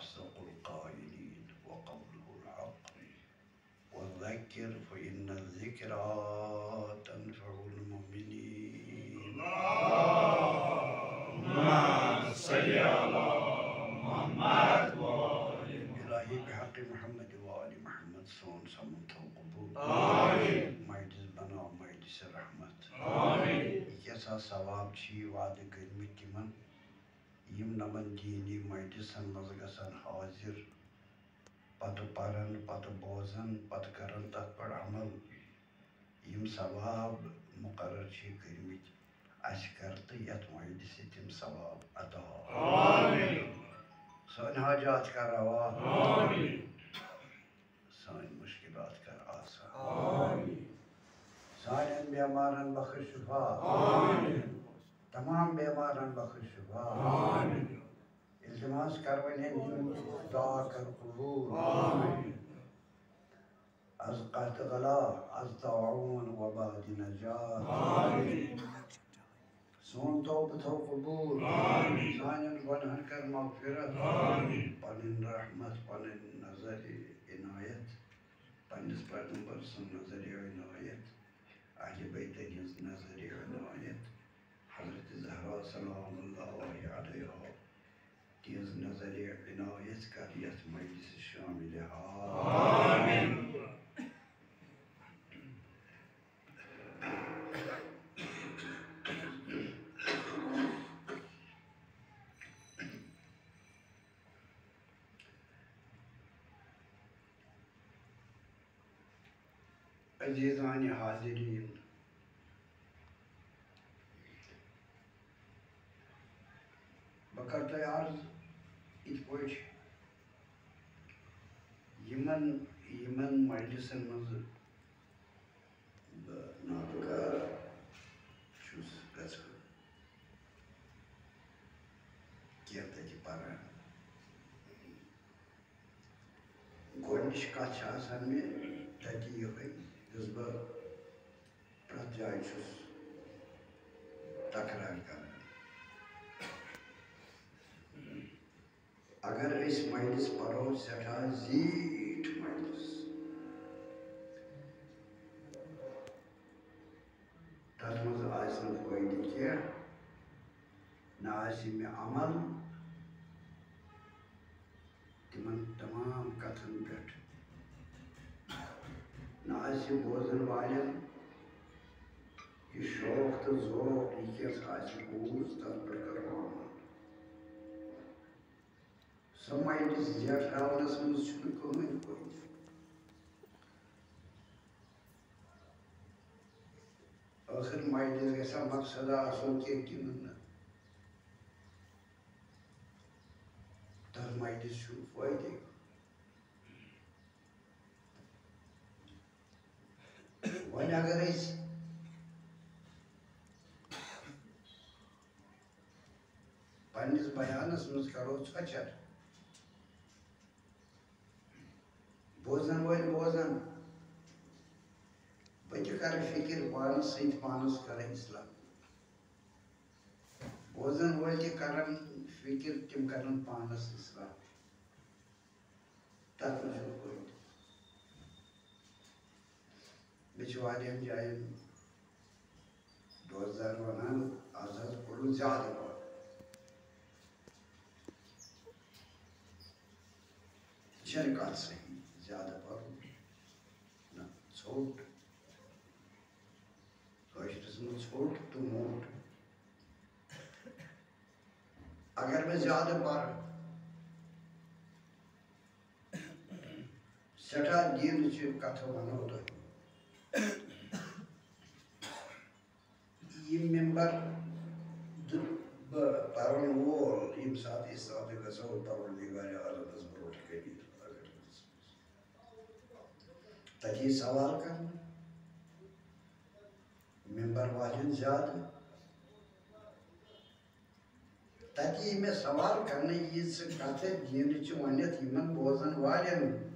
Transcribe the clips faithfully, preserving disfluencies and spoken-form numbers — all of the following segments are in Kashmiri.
أصدق القائلين وقوله الحق. وذكر فإن الذكرى تنفع المؤمنين. اللهم صل على محمد وآل محمد. إلهي بحق محمد وآل محمد سون سمن تو قبول. آمين. مجلس بناو مجلس رحمت. آمين. یہِ کیٛاہ سا ثواب چھِ یہِ وعدٕ کٔرمٕتۍ تِمن، یِم نمن دینی مجلسن منٛز گژھن حاضر، پتہٕ پرن، پتہٕ بوزن، پتہٕ کرن تتھ پٮ۪ٹھ عمل۔ یِم ثواب مقرر چھِ کٔرمٕتۍ، اسہِ کر تہٕ یتھ مجلسہِ تِم ثواب عطا۔ آمین۔ سٲنۍ حاجات کر روا۔ آمین۔ سٲنۍ مشکلات کر آسان۔ آمین۔ سانٮ۪ن بیمارن بخش شفا۔ آمین۔ تمام بیمارن بخش شفا۔ آمین۔ التماس کر وۄنۍ یِم دعا کر قبول۔ آمین۔ از قحط غلا، از طاعون وبا دِ نجات۔ آمین۔ سون توبہٕ تھاو قبول۔ آمین۔ سانٮ۪ن گۄنہن کر مغفرت۔ آمین۔ پنٕنۍ رحمت، پنٕنۍ نظر عنایت، پننِس پیغمبر سٕنٛز نظر عنایت، اہل بیتن ہٕنٛز نظر عنایت، حضرت زہرا سلام اللہ علیہا تِہنٛز نظر عنایت کر یتھ مجلسس شامل حال۔ آمین۔ عزیزانِ حاضرین، بہٕ کرٕ تۄہہِ عرض یِتھ پٲٹھۍ، یِمن، یِمن مجلسن منٛز بہٕ نابکار چھُس گژھان، کینٛہہ تَتہِ پَران۔ گۄڈٕنِچ کَتھ چھِ آسان مےٚ تَتہِ یِہوٚے، یُس بہٕ پرٛٮ۪تھ جایہِ چھُس تکرار کران۔ اگر أسۍ مجلس پرو، سٮ۪ٹھاہ زیٖٹھ مجلس، تَتھ منٛز آسہِ نہٕ فٲیدٕ کینٛہہ، نہ آسہِ مےٚ عمل تِمن تمام کتھن پٮ۪ٹھ، نہ آسہِ بوزن والٮ۪ن یہِ شوق تہٕ ذوق، یہِ کیٛاہ آسہِ بوٗز، تتھ پٮ۪ٹھ کرو عمل۔ سۄ مجلس زیٹھراونس منٛز چھُنہٕ کٕہٕنۍ فٲیدٕ۔ ٲخر مجلس گژھِ ہا مقصد آسُن کینٛہہ کِنہٕ نہ؟ تَتھ مجلس چھُنہٕ فٲیدٕ۔ وۄنۍ اگر أسۍ پننِس بیانس منٛز کرو ژھۄچر، بوزن وٲلۍ بوزن، بہٕ تہِ کرٕ فکر پانس سۭتۍ، پانس کرٕ اصلاح۔ بوزن وٲلۍ تہِ کرن فکر، تِم کرن پانس اصلاح۔ تتھ منٛز چھُنہٕ کٕہٕنۍ تہِ۔ مےٚ چھِ واریاہن جاین دوستدار ونان، از حظ پوٚرُن زیادٕ پہن۔ یہِ چھَنہٕ کتھ صحیح، زیادٕ پرُن نہ، ژھوٚٹ۔ کٲشرِس منٛز ژھوٚٹ تہٕ موٚٹ۔ اگر بہٕ زیادٕ پرٕ، سٮ۪ٹھاہ دیٖنٕچہِ کتھٕ ونو تۄہہِ۔ یہِ ممبر دیُت بہٕ پرن وول، ییٚمہِ ساتہٕ أسۍ ساتہٕ گژھو پروردگار عالمس برونٛٹھ کٔنۍ۔ تتی سوال کرنہٕ ممبر والٮ۪ن زیادٕ۔ تتہِ یی مےٚ سوال کرنہٕ، ییٖژٕ کتھٕ دیٖنٕچہِ ونِتھ یِمن بوزن والٮ۪ن،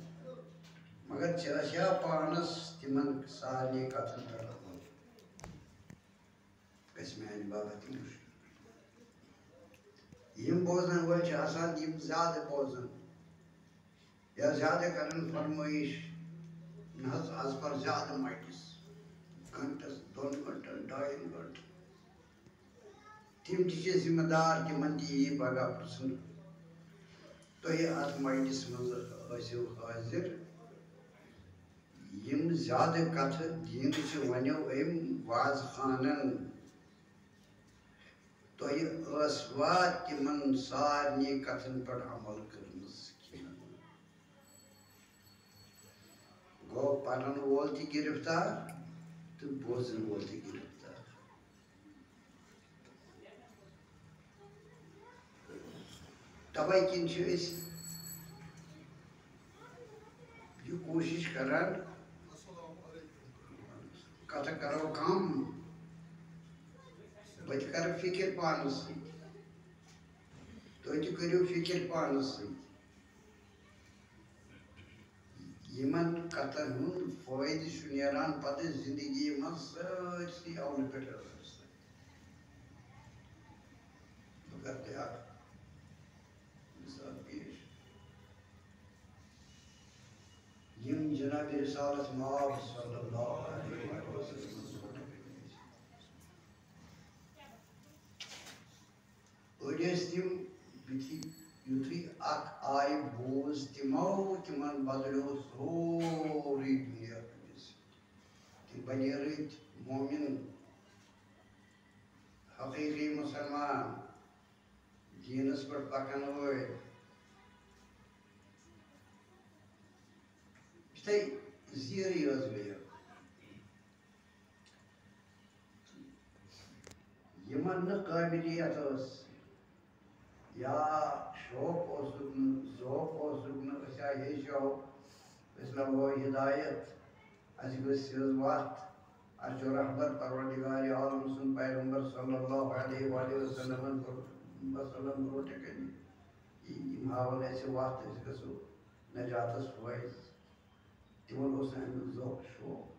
مگر ژےٚ ٲسیا پانس تِمن سارنٕے کتھن پٮ۪ٹھ عمل؟ گژھِ میانہِ باپتھ تہِ مُشکل۔ یِم بوزن وٲلۍ چھِ آسان، یِم زیادٕ بوزن، یا زیادٕ کرن فرمٲیش، نہ حظ، از پر زیادٕ مجلس، گھنٹس، دۄن گھنٹن، ڈاین گھنٹن۔ تِم تہِ چھِ ذمہٕ دار، تِمن تہِ یی پگاہ پرژھنہٕ، تُہۍ اتھ مجلس منٛز ٲسِو حٲضِر۔ یِم زیادٕ کتھٕ دیٖنٕچہِ ونیو أمۍ وازٕ خانن، تۄہہِ ٲسوا تِمن سارنٕے کتھن پٮ۪ٹھ عمل کٔرمٕژ کِنہٕ نہٕ؟ گوٚو پرن وول تہِ گرفتار تہٕ بوزن وول تہِ گرفتار۔ توے کِنۍ چھِ أسۍ یہِ کوٗشِش کران، کتھٕ کرو کم، بہٕ تہِ کرٕ فکر پانس سۭتۍ، تُہۍ تہِ کٔرِو فکر پانس سۭتۍ۔ یِمن کتھن ہُنٛد فٲیدٕ چھُ نیران پتہٕ زندگی منٛز سٲرسٕے اولہٕ پٮ۪ٹھ ٲخرس تام۔ بہٕ کرٕ تۄہہِ اکھ مثال پیش۔ یِم جناب رسالت مآب صلی اللہ علیہ وسلم أڑۍ ٲسۍ تِم، یُتھُے، یُتھُے اکھ آیہِ بوٗز تِمو، تِمن بدلیو سورُے دُنیا تٔمِس۔ تِم بنے رٕتۍ مومِن، حقیقی مسلمان، دیٖنس پٮ۪ٹھ پکن وٲلۍ۔ یِتھے زیٖرٕے ٲس بیٚیہِ۔ یِمن نہٕ قٲبلیت ٲس، یا شوق اوسُکھ نہٕ، ذوق اوسُکھ نہٕ، أسۍ ہا ہیٚچھو، أسۍ لبو ہدایت، اَسہِ گٔژھ سیٚز وَتھ، اَسہِ چھُ رہبر پروردگار عالم سُنٛد پیغمبر صلی اللہ علیہ وآلہ وسلمن کوٚر، وسلم برونٛٹھٕ کَنہِ۔ یِم ہاوَن اَسہِ وَتھ، أسۍ گژھو نجاتس فٲیِز۔ تِمن اوس نہٕ اَمیُک ذوق شوق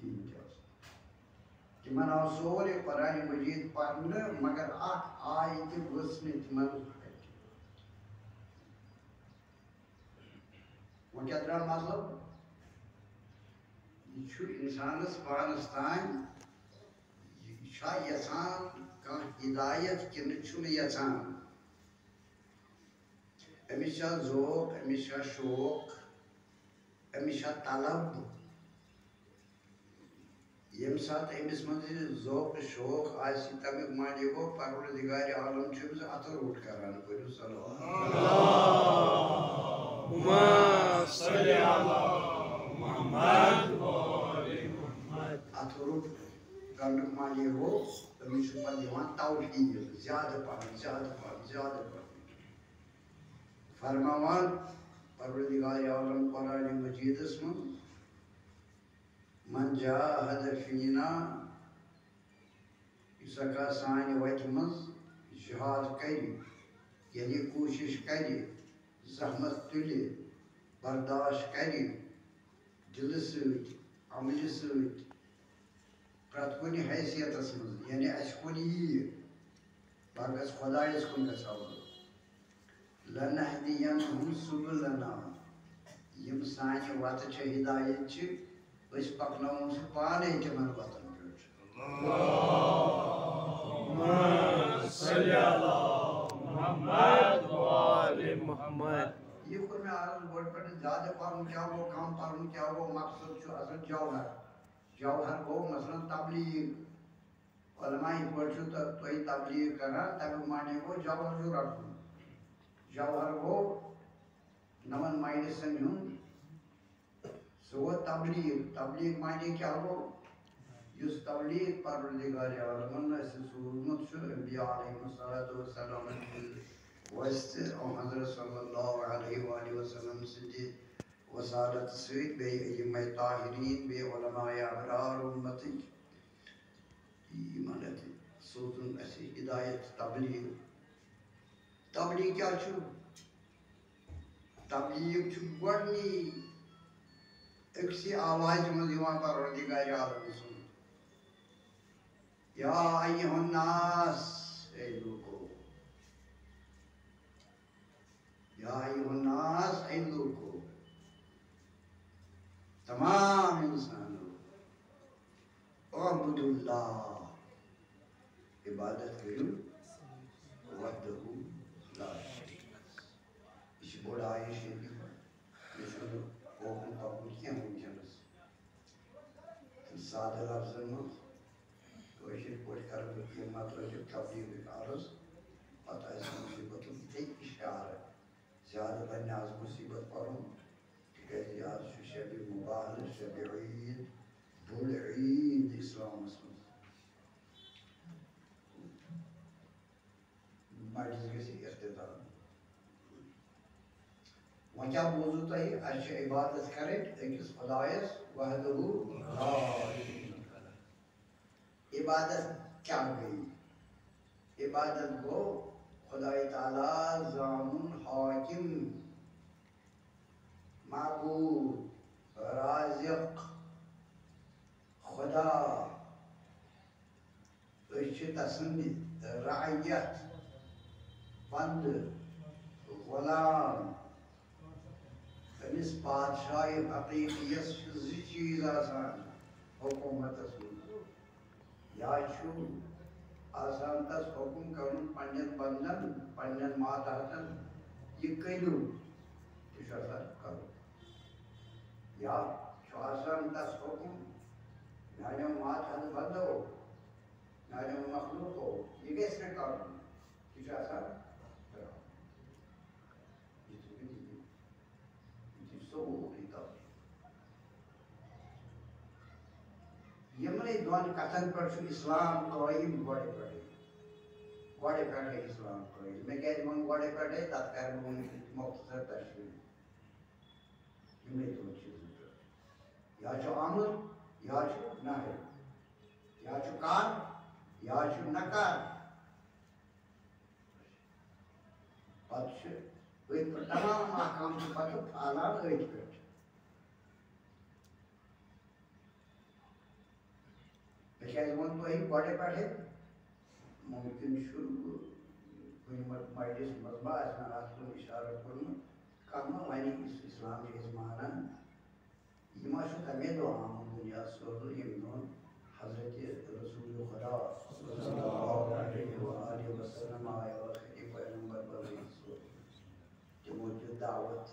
کِہیٖنۍ تہِ اوس۔ تِمن آو سورُے قرآن مجید پرنہٕ، مگر اکھ آیہِ تہِ ؤژھ نہٕ تِمن ہٹہِ۔ وۄنۍ کیٛاہ درٛاو مطلب؟ یہِ چھُ اِنسانس پانس تام، یہِ چھا یژھان کانٛہہ ہدایت کِنہٕ چھُنہٕ یژھان؟ أمِس چھا ذوق، أمِس چھا شوق، أمِس چھا طلب؟ ییٚمہِ ساتہٕ أمِس منٛز یہِ ذوق شوق آسہِ، تَمیُک معنی گوٚو پروردگار عالم چھُ أمِس اَتھٕ روٚٹ کران۔ پٔرِو صلوات۔ اللہم صل علی محمد و آل محمد۔ اَتھٕ روٚٹ کرنُک معنی گوٚو أمِس چھُ پَتہٕ دِوان توفیٖق زیادٕ پَہَن، زیادٕ پَہَن، زیادٕ پَہَن۔ فرماوان پروردگار عالم قرآن مجیدس منٛز، "من جاہد فینا"، یُس ہسا سانہِ وتہِ منٛز جہاد کرِ، یعنی کوٗشش کرِ، زحمت تُلہِ، برداشت کرِ، دِلہٕ سۭتۍ، عملہِ سۭتۍ، پرٛٮ۪تھ کُنہِ حیثیتس منٛز، یعنی اَسہِ کُن یِیہِ، بہٕ گژھٕ خۄدایَس کُن گژھٕ ہاوُن۔ "لَنَهْدِيَنَّهُمْ سُبُلَنَا"، یِم سانہِ وَتہٕ چھِ، ہدایت چھِ، أسۍ پَکناوون سُہ پانَے تِمَن وَتَن پٮ۪ٹھ۔ اللہم صل علی محمد و آل محمد۔ یہِ کوٚر مےٚ عرض گۄڈٕ پٮ۪ٹھٕ، زیادٕ پَرُن کیٛاہ گوٚو، کَم پَرُن کیٛاہ گوٚو، مقصد چھُ اَصٕل جوہر۔ جوہر گوٚو مثلاً تبلیغ۔ علماء یِتھ پٲٹھۍ چھِو تہ-، تُہۍ تبلیغ کران، تَمیُک معنی گوٚو جوہر چھُ رَٹُن۔ جوہر گوٚو نَوَن مجلسَن ہُنٛد، سُہ گوٚو تبلیغ۔ تبلیغ معنی کیٛاہ گوٚو؟ یُس تبلیغ پروردگار عالمَن اَسہِ سوٗزمُت چھُ، انبیاء علیہم الصلوۃ والسلام ہٕنٛدِ واسطہٕ، اور حضرت صلی اللہ علیہ وآلہ وسلم سٕنٛدِ وسالت سۭتۍ، بیٚیہِ ائمہ طاہرین، بیٚیہِ علماء ابرار امتٕکۍ، یِمن اَتہِ سوزُن اَسہِ ہدایت تبلیغ۔ تبلیغ کیٛاہ چھُ؟ تبلیغ چھُ گۄڈٕنی أکسٕے آوازِ منٛز یِوان پروردگار عالم سُنٛد، یا ایھا الناس، اے لوٗکو۔ یا ایھا الناس، اے لوٗکو، ناز مصیبت پرُن، تِکیٛازِ یہِ آز چھُ شبِ مبارک، شبِ عیٖد، بوٚڑ عیٖد اِسلامَس منٛز۔ مجلس گژھِ اختتام۔ وۄنۍ کیٛاہ بوٗزوٕ تۄہہِ؟ اَسہِ چھِ عبادت کَرٕنۍ أکِس خۄدایَس وحدہ لا شریک لہ۔ عبادت کیٛاہ گٔے؟ عبادت گوٚو خۄداے تعالیٰ زامُن، حاکم، معبوٗد، رازق، خۄدا۔ أسۍ چھِ تسٕنٛدِ رعیت، بندٕ، غلام۔ أمِس پادشاہہِ حقیٖقیَس چھِ زٕ چیٖز آسان حکوٗمتَس منٛز۔ یا چھُ آسان تَس حُکُم کَرُن پنٛنٮ۪ن بنٛدَن، پنٛنٮ۪ن ماتحتَن، یہِ کٔرِو، تہِ چھُ آسان کَرُن۔ یا چھُ آسان تَس حُکُم، میٛانیو ماتحت بنٛدو، میٛانیو مخلوٗقو، یہِ گژھِ مےٚ کَرُن، تہِ چھُ آسان کَرُن۔ یہِ چھُ، یہِ چھُ سورُے تَوحیٖد۔ یِمنٕے دۄن کَتھَن پٮ۪ٹھ چھُ اِسلام قٲیِم گۄڈٕ پٮ۪ٹھٕے۔ گۄڈٕ پٮ۪ٹھٕے اِسلام قٲیِم۔ مےٚ کیٛازِ ووٚن گۄڈٕ پٮ۪ٹھٕے، تَتھ کَرٕ بہٕ وۄنۍ مۄختصر تشریح۔ یِمنٕے دۄن چیٖزَن پٮ۪ٹھ۔ یا چھُ امر، یا چھُ نہی۔ یا چھُ کر، یا چھُ نہ کر۔ پتہٕ چھِ أتھۍ پٮ۪ٹھ تمام احکام چھِ پتہٕ پھہلان أتھۍ پٮ۪ٹھ۔ مےٚ کیٛازِ ووٚن تۄہہِ گۄڈٕ پٮ۪ٹھَے؟ مُمکِن چھُ کُنہِ مج-، مجلِس منٛز ما آسہِ مےٚ اَتھ کُن اِشارٕ کوٚرمُت، کانٛہہ ما وَنہِ، یُس اِسلام چھِ أسۍ مانان، یہِ ما چھُ تَمے دۄہ آمُت دُنیاہَس سوزنہٕ، ییٚمہِ دۄہ حضرت رسول خدا صلی اللہ علیہ وآلہ وسلم آیہِ ٲخری پیغمبر بنٲوِتھ سوزنہٕ۔ تِمو دیُت دعوت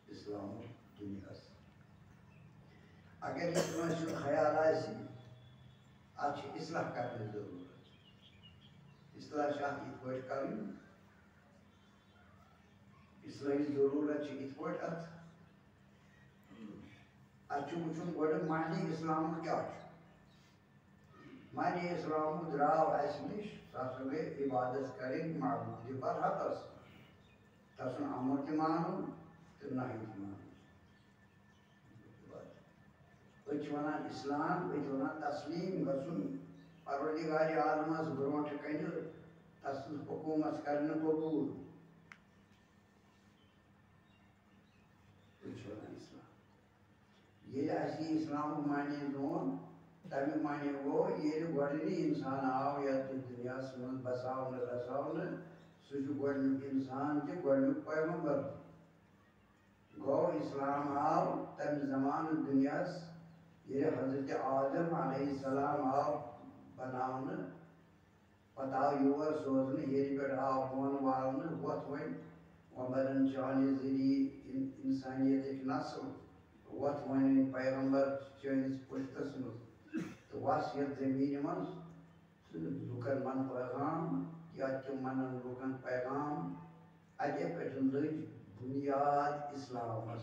اِسلامُک دُنیاہَس۔ اگر یہِ کٲنٛسہِ ہُنٛد خیال آسہِ، اَتھ چھِ اصلاح کرنٕچ ضروٗرت۔ اصلاح چھِ اَتھ یِتھ پٲٹھۍ کرٕنۍ، اصلاحٕچ ضروٗرت چھِ یِتھ پٲٹھۍ اَتھ۔ اَتھ چھُ وٕچھُن گۄڈٕ معنی اِسلامُک کیٛاہ چھُ۔ معنی اِسلامُک درٛاو اَسہِ نِش، سُہ ہسا گٔے عبادت کَرٕنۍ معبوٗدِ برحقَس۔ تَسُنٛد اَمُر تہِ مانُن تہٕ نہی تہِ مانُن۔ أسۍ چھِ وَنان اِسلام، أسۍ چھِ وَنان تسلیٖم گژھُن پروردگارِ عالمَس برونٛٹھ کَنہِ، تَسٕنٛز حکوٗمت کَرٕنۍ قبوٗل۔ أسۍ چھِ وَنان اِسلام۔ ییٚلہِ اَسہِ یہِ اِسلامُک معنی زون، تَمیُک معنی گوٚو، ییٚلہِ گۄڈٕنی اِنسان آو یَتھ دُنیاہَس منٛز بَساونہٕ رَساونہٕ، سُہ چھُ گۄڈٕنیُک اِنسان تہِ گۄڈٕنیُک پیغمبر۔ گوٚو، اِسلام آو تَمہِ زمانہٕ دُنیاہَس، ییٚلہِ حضرت آدم علیہ السلام آو بَناونہٕ، پتہٕ آو یور سوزنہٕ، ہیٚرِ پٮ۪ٹھ آو بۄن والنہٕ، وۄتھ وۄنۍ وۄمبرن چانہِ ذٔریعہٕ اِن-، اِنسٲنیتٕکۍ نسل، وۄتھ وۄنۍ وۄنۍ پیغمبر چٲنِس پُشتس منٛز، تہٕ وَس یَتھ زٔمیٖنہِ منٛز، تہٕ لُکن وَن پیغام، یا تِم وَنن لُکن پیغام۔ اَتے پٮ۪ٹھ لٔج بُنیاد اِسلامس۔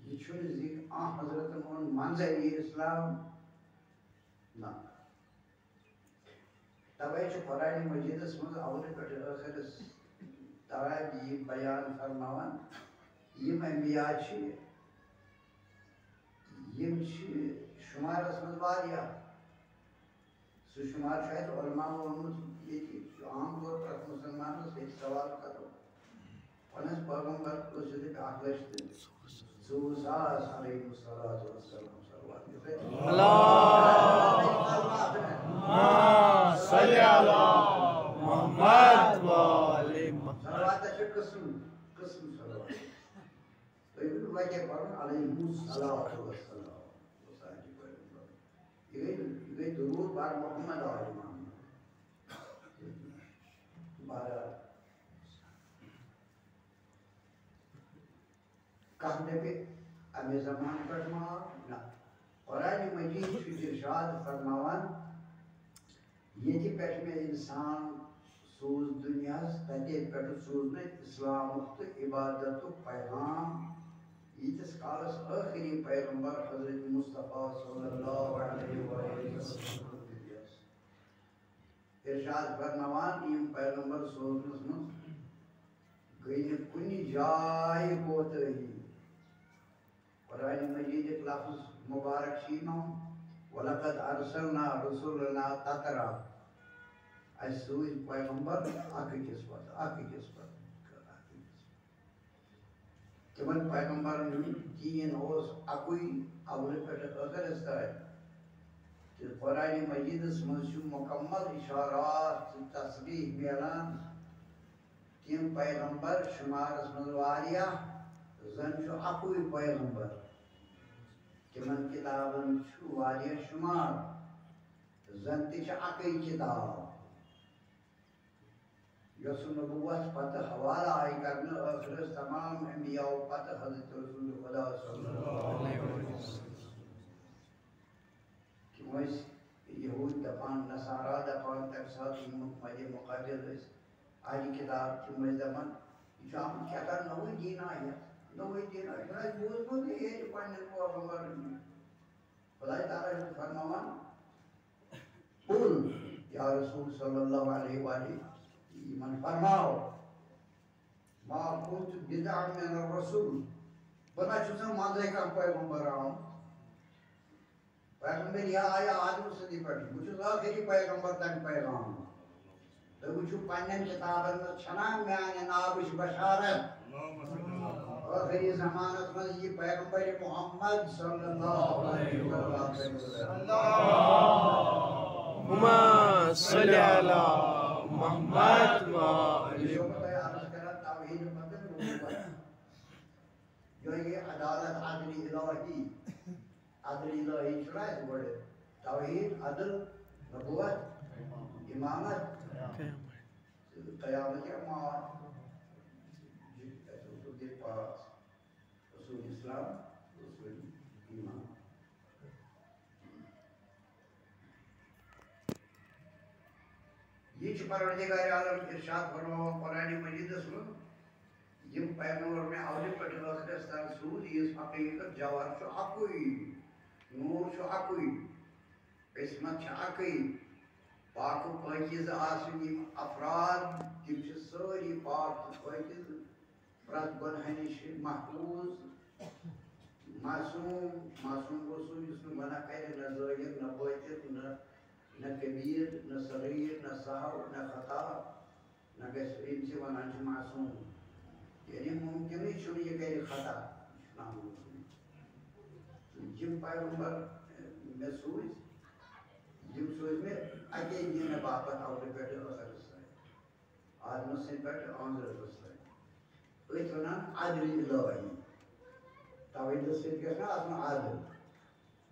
یہِ چھُنہٕ زِ آ حضرتن اوٚن منٛزَے یہِ اِسلام، نہ۔ تَوَے چھُ قرآنِ مجیٖدَس منٛز اَولہٕ پٮ۪ٹھٕ ٲخرَس تام یہِ بیان فرماوان، یِم انبیاء چھِ، یِم چھِ شُمارَس منٛز واریاہ۔ سُہ شُمار چھُ اَسہِ علماء ووٚنمُت، ییٚتہِ چھُ عام طور پرٛٮ۪تھ مُسلمانَس ییٚتہِ سوال کَرُن۔ وَنَس پیغمبر کٲنٛسہِ دِتھ اَکھ لَچھ تہٕ زٕتووُہ ساس علیہ الصلوۃ والسلام صلوات۔ اللہم صل علی محمد و آل محمد۔ صلواتَس چھِ قٕسٕم، قٕسٕم صلوات۔ تُہۍ ؤنِو وَتہِ پَرُن علیہ الصلوۃ والسلام۔ یہِ گٔے، یہِ گٔے درود بر محمد آل محمد۔ بہرحال، کانٛہہ دَپہِ، اَمہِ زمانہٕ پٮ۪ٹھ ما آو؟ نہ۔ قرآنِ مجیٖد چھُ اِرشاد فرماوان، ییٚتہِ پٮ۪ٹھ مےٚ اِنسان سوٗز دُنیا حظ تَتے پٮ۪ٹھٕ سوٗزنَے اِسلامُک تہٕ عبادتُک پیغام، ییٖتِس کالَس ٲخری پیغمبر حضرت مصطفیٰ صلی اللہ علیہ وآلہ وسلم۔ ارشاد فرماوان، یِم پیغمبر سوزنَس منٛز گٔے نہٕ کُنہِ جایہِ کوتٲہی۔ قرآن مجیدٕکۍ لفظ مبارک چھِ یِمو، "ولقد ارسلنا رسلنا تترا"، اَسہِ سوٗزۍ پیغمبر اکھ أکِس پتہٕ، اکھ أکِس پتہٕ، اکھ أکِس پتہٕ۔ تِمن پیغمبرن ہُنٛد دیٖن اوس اَکُے، اولہٕ پٮ۪ٹھٕ ٲخرس تام۔ تہٕ قرآن مجیدس منٛز چھُ مکمل اشارات تہٕ تصریح میلان، تِم پیغمبر شمارس منٛز واریاہ، زن چھُ اَکُے پیغمبر۔ تِمن کتابن چھُ واریاہ شمار، زن تہِ چھِ اَکٕے کتاب، یۄس نبوت پتہٕ حوالہٕ آیہِ کرنہٕ ٲخرس تمام انبیاء پتہٕ حضرت رسول خدا صلی اللہ علیہ وسلم۔ تِم ٲسۍ یہوٗد دَپان، نصارا دَپان، تَمہِ ساتہٕ یِم مَدِ مُقابِل ٲسۍ اہلِ کِتاب، تِم ٲسۍ دَپان، یہِ چھُ آمُت کیٛاہ تام نوٚوُے دیٖن آیَتھ، نوٚوُے دیٖن آیَتھ، چھُنہٕ اَسہِ بوٗزمُتٕے ییٚتہِ پنٛنٮ۪ن پیغمبرن نِش۔ خۄداے تعالیٰ چھُ فرماوان، قل، یا رسول صلی اللہ علیہ وآلہ، یِمن فرماو، ما كنت بدعا من الرسل، بہٕ نہ چھُس نہٕ منٛزَے کانٛہہ پیغمبر آمُت۔ پیغمبر یا آیہِ آدم سٕنٛدِ پٮ۪ٹھ، بہٕ چھُس ٲخری پیغمبر تَمہِ پیغام۔ تُہۍ وٕچھِو پننٮ۪ن کِتابن منٛز چھَنا میانہِ ناوٕچ بشارت؟ ٲخری زمانس منٛز یہِ پیغمبر محمد صلی اللہ علیہ وسلم۔ اللہم صل علی محمد و آل۔ یہِ چھُ تۄہہِ عرض کران توحیٖد مطلب نبوت۔ یۄہے عدالت عدل الہی، عدل الہی چھُنہ اَسہِ گۄڈٕ توحیٖد، عدل، نبوت، امامت، قیامت یا معاد۔ یہِ اَسہِ اصوٗل گٔے پانٛژھ۔ اصوٗل اسلام، اصوٗل ایمان۔ یہِ چھُ پروردگار عالم ارشاد فرماوان قرآن مجیدس منٛز، یِم پیغمبر مےٚ اولہِ پٮ۪ٹھ ٲخرس تام سوٗز، یِہٕنٛز حقیٖقت جوہر چھُ اَکُے، نوٗر چھُ اَکُے، عصمت چھِ اَکٕے، پاک و پٲکیٖزٕ آسٕنۍ یِم افراد، تِم چھِ سٲری پاک تہٕ پٲکیٖزٕ۔ پرٛٮ۪تھ گۄناہ نِش محفوٗظ، معصوٗم، معصوٗم گوٚو سُہ یُس نہٕ گۄناہ کَرِ، نہ ظٲہِر، نہ بٲطِن، نہ، نہ کبیٖر، نہ صغیٖر، نہ سہو، نہ خطا، نہ گژھِ، ییٚمِس یہِ وَنان چھِ معصوٗم۔ یعنی مُمکِنٕے چھُنہٕ یہِ کَرِ خطا، یہِ چھُ نامُمکِن۔ یِم پیغمبر مےٚ سوٗزۍ، یِم سوٗزۍ مےٚ اَکے دیٖنہٕ باپتھ اَولہٕ پٮ۪ٹھٕ ٲخرَس تام۔ آدمہٕ سٕنٛدِ پٮ۪ٹھ آمرَس تام۔ أتھۍ وَنان عدل الہی۔ توحیٖدَس سۭتۍ گژھِ نہ آسُن عدل۔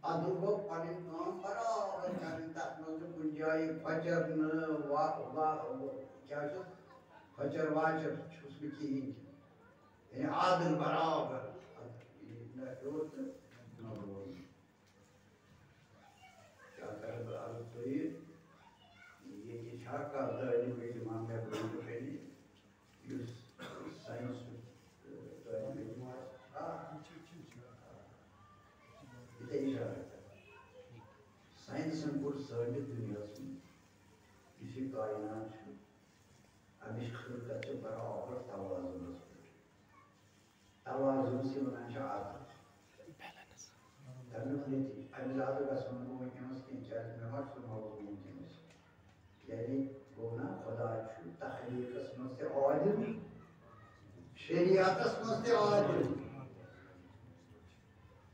عدل گوٚو پَنٕنۍ کٲم برابر کَرٕنۍ، تَتھ منٛز نہٕ کُنہِ جایہِ کھۄچَر نہٕ، وا-، وا-، کیٛاہ چھُ؟ کھۄچَر واچَر چھُس نہٕ کِہیٖنۍ تہِ۔ یعنی عادل برابر۔ یہِ نہ ہیوٚر تہٕ نہ بۄن۔ کیٛاہ کَرٕ بہٕ عرض تۄہہِ؟ ییٚتہِ چھا کانٛہہ طٲلبِ علم مےٚ برٛونٛہہ کَنہِ، یُس ساینسُک، ٲ، طٲلبِ علم آسہِ؟ آ۔ یہِ تہِ اِشارٕ کَران۔ ساینسَن کوٚر ثٲبِت دُنیاہَس منٛز، یُس یہِ کائنات چھُ، اَمِچ خلقت چھِ برابر توازنَس پٮ۪ٹھ۔ توازن چھِ وَنان چھِ عدل۔ تَمیُک نتیجہٕ، اَمہِ زیادٕ گژھو نہٕ بہٕ وٕنکیٚنَس کینٛہہ، کیٛازِ مےٚ ما چھُ سُہ موضوع وٕنکیٚنَس۔ یعنی گوٚو نہ، خۄدا چھُ تخلیٖقَس منٛز تہِ عادل، شریعتَس منٛز تہِ عادل۔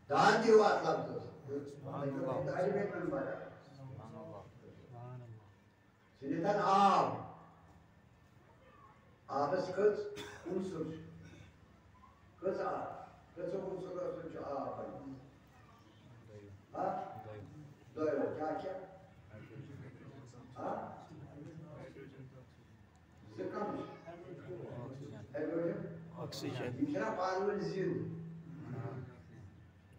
داد دِیِو اَتھ لفظَس۔ طالبِ علمَن پَران۔ سُہ نِتَن آب۔ آبَس کٔژ عنصر چھِ؟ کٔژ آب؟ کٔژو عنصرو سۭتۍ چھُ آب بَنان؟ ہا؟ دۄیو۔ کیٛاہ کیٛاہ؟ ہا؟ زٕ کَم چھِ؟ ہایڈروجن۔ آکسیجن۔ یِم چھِنہ پانہٕ ؤنۍ زِنٛدٕ؟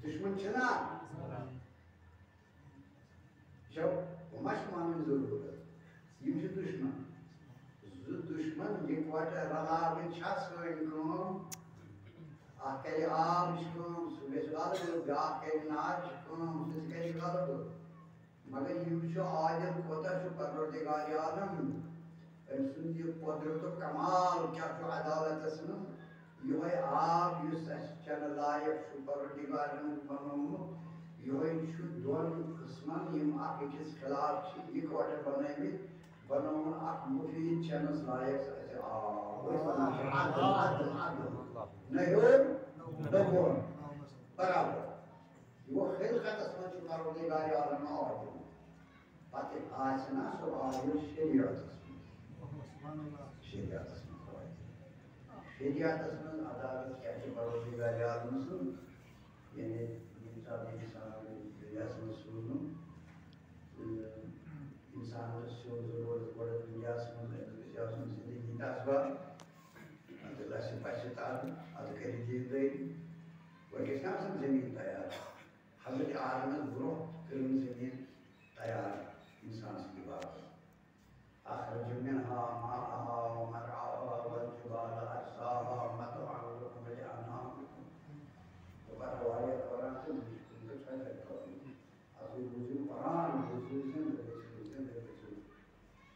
دُشمَن چھِنہ؟ چھو، وۄنۍ ما چھِ مانٕنۍ ضروٗرت؟ یِم چھِ دُشمَن۔ زٕ دُشمَن یِکوَٹہٕ رلاوٕنۍ چھا سٲنۍ کٲم؟ اَکھ کَرِ آبٕچ کٲم، سُہ گژھِ غلبہٕ، بیٛاکھ کَرِ نارٕچ کٲم، سُہ تہِ گژھِ غلبہٕ۔ مگر یہِ وٕچھو عادل کوٗتاہ چھُ پروردگار عالم۔ أمۍ سُنٛد یہِ قۄدرتُک کمال کیٛاہ چھُ عدالتس منٛز۔ یِہوٚے آب یُس اَسہِ چٮ۪نہٕ لایق چھُ پروردگارن بنوومُت، یِہوٚے چھُ دۄن قٕسمن یِم اکھ أکِس خلاف چھِ یِکوَٹہٕ بنٲومٕتۍ، بنووُن اکھ مُفیٖد چٮ۪نَس لایق اَسہِ آب۔ أسۍ وَنان چھِ عدل، عدل، عدل۔ نہ ہیوٚر، نہ بۄن۔ برابر۔ یہِ گوٚو خلقتس منٛز چھُ پروردگار عالم عادل۔ پتہٕ آسہِ نا سُہ عادل شریعتس منٛز۔ شریعتس منٛز عادل۔ شریعتس منٛز عدالت کیٛاہ چھِ پروردگار عالم سٕنٛز؟ یعنی ییٚمہِ ساتہٕ اِنسان دُنیاہس منٛز سوٗزُن، تہٕ اِنسانس چھُ ضروٗرت گۄڈٕ دُنیاہس منٛز أمِس گژھِ آسُن زندگی ہُنٛد اسباب۔ اَدٕ لَسہِ پَسہِ تَل، اَدٕ کٔرِتھ دیٖندٲری۔ وۄنۍ گژھِ نہ آسُن زٔمیٖن تیار۔ حضرت آدمَس برونٛہہ کٔرٕن زٔمیٖن تیار اِنسان سٕنٛدِ باپتھ۔ أخرج منها ماءها ومرعاها والجبال أرساها متاعا لكم ولأنعامكم۔ تہٕ پَتہٕ واریاہ قرآن تہٕ مُشکِل تہٕ چھۄنٛجہِ کرُن۔ اَصٕل بوٗزِو قرآن، بوٗزِو زِندٕ گٔژھِو، زِندٕ گٔژھِو۔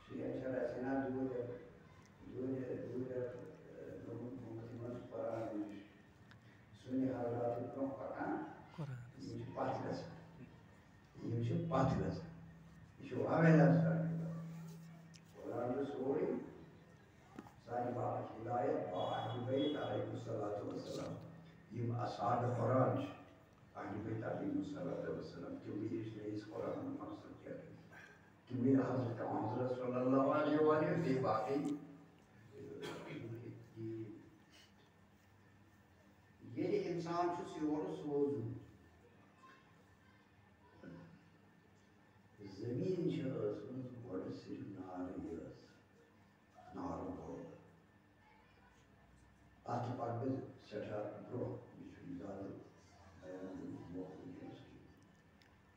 شیخ چھا رَژھِ ہنا دوٗرِ، دوٗرِ، دوٗرِ، دوٗرِ، دوٗرِ، دوٗرِ قرآن نِش۔ سُنہِ حضرات برونٛہہ پکان، قرآنس۔ یِم چھِ پتھ گژھان۔ یِم چھِ پتھ گژھان۔ یہِ چھُ واریاہ سارنٕے باپتھ۔ قرآن چھُ سورُے سانہِ باپتھ ہدایت، با اہل بیت علیہ الصلوۃ والسلام۔ یِم اصحاب قرآن چھِ، اہل بیت علیہ الصلوۃ والسلام، تِمنٕے ہیٚچھنٲیِس قرآنُک مقصد کیٛاہ چھُ۔ تِمنٕے حضرت محمد صلی اللہ علیہ وآلہ بیٚیہِ باقٕے۔ ییٚلہِ اِنسان چھُس یورٕ سوزُن، زٔمیٖن چھِ ٲسمٕژ گۄڈٕ صرف نارٕے یٲژ، نارٕ بوٚڑ۔ اَتھ پَکہٕ بہٕ سٮ۪ٹھاہ برٛونٛہہ، مےٚ چھُنہٕ زیادٕ بیان دِنُک موقعہٕ وٕنکیٚنَس کینٛہہ۔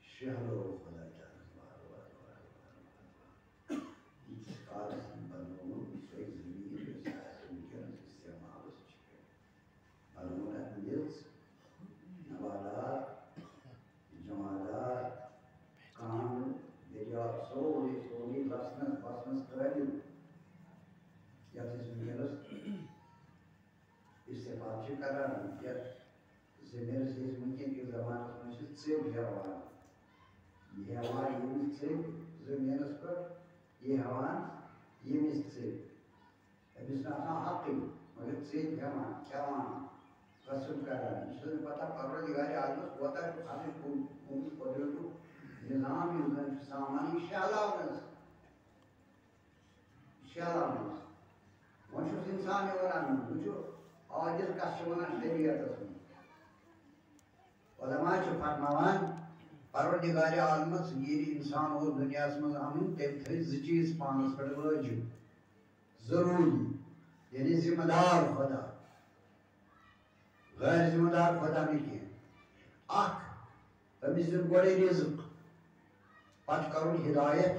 شہلو خۄدا جانَس وارٕ وارٕ وارٕ وارٕ وارٕ وارٕ۔ ییٖتِس کالَس أمۍ بَنووُن سۄے زٔمیٖن، یۄس اَسہِ وٕنکیٚنَس استعمالَس چھِ۔ بَنووُن اَتھ میٚژ، نباتات، جمادات، کانٛگٕر، دٔریاو، سورُے، سورُے لَسنَس بَسنَس قٲبِل، یَتھ أسۍ وٕنکیٚنَس استعمال چھِ کران، یَتھ زٔمیٖنَس أسۍ وٕنکیٚن کِس زمانَس منٛز چھِ ژٔپۍ ہٮ۪وان۔ یہِ ہٮ۪وان ییٚمِچ ژٔپۍ زٔمیٖنَس پٮ۪ٹھ، یہِ ہٮ۪وان ییٚمِچ ژٔپۍ۔ أمِس نہٕ آسان حقٕے، مگر ژٔپۍ ہٮ۪وان، کھٮ۪وان، قسم کران۔ یہِ چھُنہٕ پتہ پروردگارِ عالمَس کوتاہ چھُ خرچ گوٚمُت، گوٚمُت قۄدرتُک نظام، یُس زَن چھُ سامان یہِ شہلاونَس۔ شہلاونَس۔ وۄنۍ چھُس اِنسان یِوان اَنُن، وٕچھِو، عادل کَس چھِ وَنان شریعتَس منٛز۔ علماء چھِ فرماوان، پروردگارِ عالمَس ییٚلہِ اِنسان اوس دُنیاہَس منٛز اَنُن، تٔمۍ تھٲوۍ زٕ چیٖز پانَس پٮ۪ٹھ وٲجِب، ضروٗری، یعنی ذمہ دار خۄدا، غٲر ذمہ دار خۄدا نہٕ کینٛہہ۔ اَکھ، أمِس دیُن گۄڈَے رِزق، پَتہٕ کَرُن ہدایت،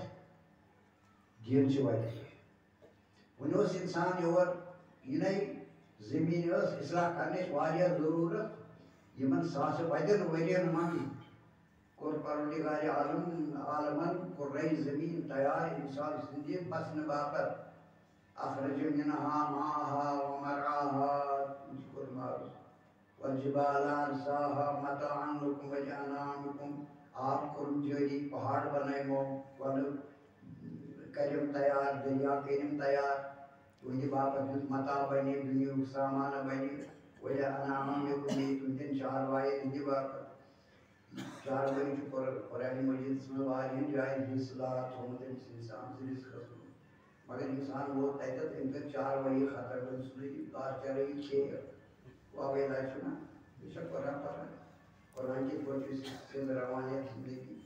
دیٖن چہِ وَتہِ۔ وۄنۍ اوس اِنسان یور یِنَے، زٔمیٖن ٲس اصلاح کرنٕچ واریاہ ضروٗرت، یِمن ساسہٕ بَدٮ۪ن ؤرین منٛز کوٚر پروردگارِ عالم، عالمن کوٚر رَے زٔمیٖن تیار اِنسان سٕنٛدِ بَسنہٕ باپتھ۔ أخرج منها ماءها ومرعاها، یہِ چھُ کوٚرمُت عرض۔ والجبال أرساها متاعا لكم ولأنعامكم۔ آب کوٚرُن جٲری، پہاڑ بنٲیمو، کۄلہٕ کٔرِم تیار، دریا کٔرِم تیار، تُہنٛدِ باپتھ یُتھ متاع بنہِ، دُنیاہُک سامان بنہِ، ولأنعامكم، بیٚیہِ تُہنٛدٮ۪ن چاروایَن ہٕنٛدِ باپتھ۔ چاروٲے چھُ قر-، قرآن مجیدس منٛز واریاہن جاین حصہٕ دار تھوٚومُت أمِس اِنسان سٕنٛدِس رِزقس منٛز۔ مگر اِنسان ووت تَتٮ۪تھ، أمۍ کٔر چاروٲیی ختم، أمۍ ژھٕنُے گاسہٕ چرٲیی کھیٚیہِ۔ وۄنۍ وۄنۍ چھُنہ، یہِ چھا قرآن پَران؟ قرآن کِتھ پٲٹھۍ چھُ سیٚود روان یَتھ زندگی؟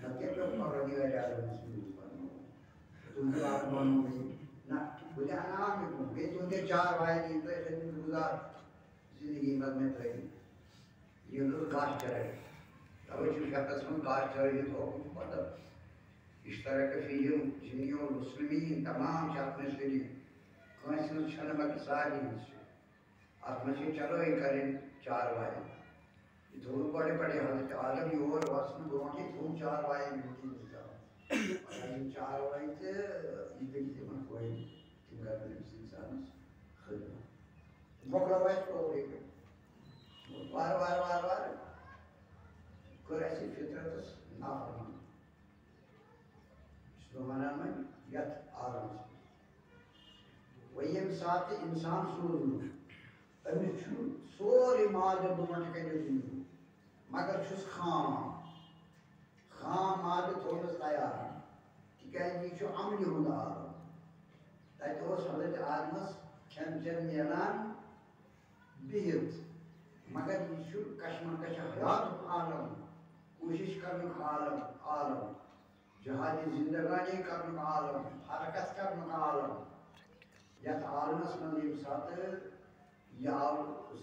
نَتہٕ کیٛاہ پیوٚو پَرُن یہِ گَرِ آسُن سُہ پَرنووُن؟ تُہُنٛد اَکھ وَنُن مےٚ، نہ، بہٕ دِ اَنان یہِ کُن، بیٚیہِ تُہُنٛدِ چاروایَن یِم تۄہہِ سۭتۍ گُزار زندگی منٛز مےٚ ترٲومٕتۍ۔ یہِ نہٕ گاسہٕ چرٲے۔ تَوَے چھُ شَرطَس منٛز گاسہٕ چرٲے یہِ تھوٚومُت۔ مطلب، اشترک فیہ الجن والمسلمین، تمام چھِ اَتھ منٛز شریٖک۔ کٲنٛسہِ ہٕنٛز چھَنہٕ، مگر سارنٕے ہٕنٛز چھِ۔ اَتھ منٛز چھِ چلٲے کَرٕنۍ چاروایَن۔ یہِ تھوٚوُکھ گۄڈٕ پٮ۪ٹھَے حضرت آدم یور وَسنہٕ برونٛٹھٕے، تھوٚوُکھ چاروایَن یہِ انتظام۔ مگر یِم چاروٲے تہٕ یہِ گٔے تِمَن کورٮ۪ن، تِم کَرَن أمِس اِنسانَس خدمت۔ مۄکلاو اَسہِ سورُے۔ وارٕ وارٕ وارٕ وارٕ کٔر اَسہِ فطرتَس نافرمٲنی۔ چھُس بہٕ وَنان وۄنۍ یَتھ عالمَس منٛز۔ وۄنۍ ییٚمہِ ساتہٕ اِنسان سوٗزمُت، أمِس چھُ سورُے مادٕ برونٛٹھ کَنہِ روٗدمُت، مگر چھُس خام، خام مادٕ تھوٚونَس تیار، تِکیٛازِ یہِ چھُ عملہِ ہُنٛد عالم۔ تَتہِ اوس حضرت آدمَس کھٮ۪ن چٮ۪ن میلان بِہِتھ، مگر یہِ چھُ کشمکش حیاتُک عالم، کوٗشِش کَرنُک عالم، عالم۔ جہادِ زندگانی کرنُک عالم، حرکت کرنُک عالم۔ یتھ عالمس منٛز ییٚمہِ ساتہٕ یہِ آو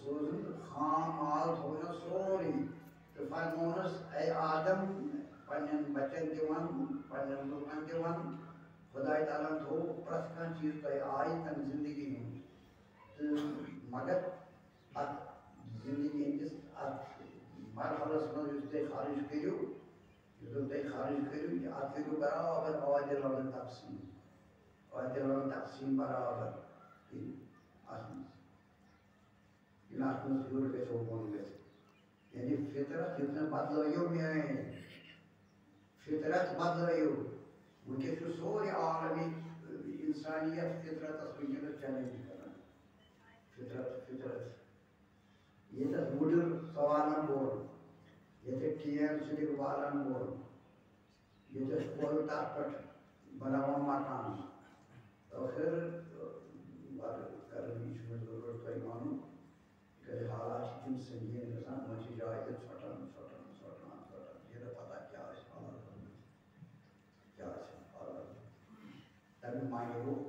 سوزنہٕ، خام مال تھوٚونس سورُے تہٕ فرموونس، اے آدم، پننٮ۪ن بچن تہِ ون، پننٮ۪ن لوٗکن تہِ ون، خداے تعالیٰ ہن تھوٚو پرٛٮ۪تھ کانٛہہ چیٖز تۄہہِ آیہِ تمہِ زندگی ہُنٛد۔ تہٕ مگر اتھ زندگی ہٕنٛدِس اتھ مرحلس منٛز یُس تُہۍ خرٕچ کٔرِو، یُس زن تُہۍ خرٕچ کٔرِو، یہِ اتھ کٔرِو برابر عادلانہٕ تقسیٖم۔ عادلانہٕ تقسیٖم برابر کٔرِو اتھ منٛز۔ ییٚلہِ اتھ منٛز ہیوٚر گژھِ، بۄن گژھِ۔ یعنی فطرت یُتھ نہٕ بدلٲیِو میٲنۍ۔ فطرت بدلٲیِو۔ وٕنکیٚس چھُ سورُے عالمِ انسانیت فطرتس وٕنکیٚنس challenge کران۔ فطرت، فطرت۔ ییٚتٮ۪تھ وُڈٕر سوالن بۄن، ییٚتٮ۪تھ ٹین سُہ تہِ والان بۄن، ییٚتٮ۪تھ کۄل تتھ پٮ۪ٹھ بناوان مکان۔ ٲخر، وَلہٕ کرن، یہِ چھُنہٕ ضروٗرت تۄہہِ وَنُن، تِکیٛازِ حالات چھِ تِم سنگین گژھان، وۄنۍ چھِ جاے تہِ ژھۄٹان، ژھۄٹان، ژھۄٹان، ژھۄٹان، یہِ نہٕ پتہ کیٛاہ آسہِ حالات گٔمٕتۍ، کیٛاہ آسہِ حالات گٔمٕتۍ۔ تَمیُک معنی گوٚو،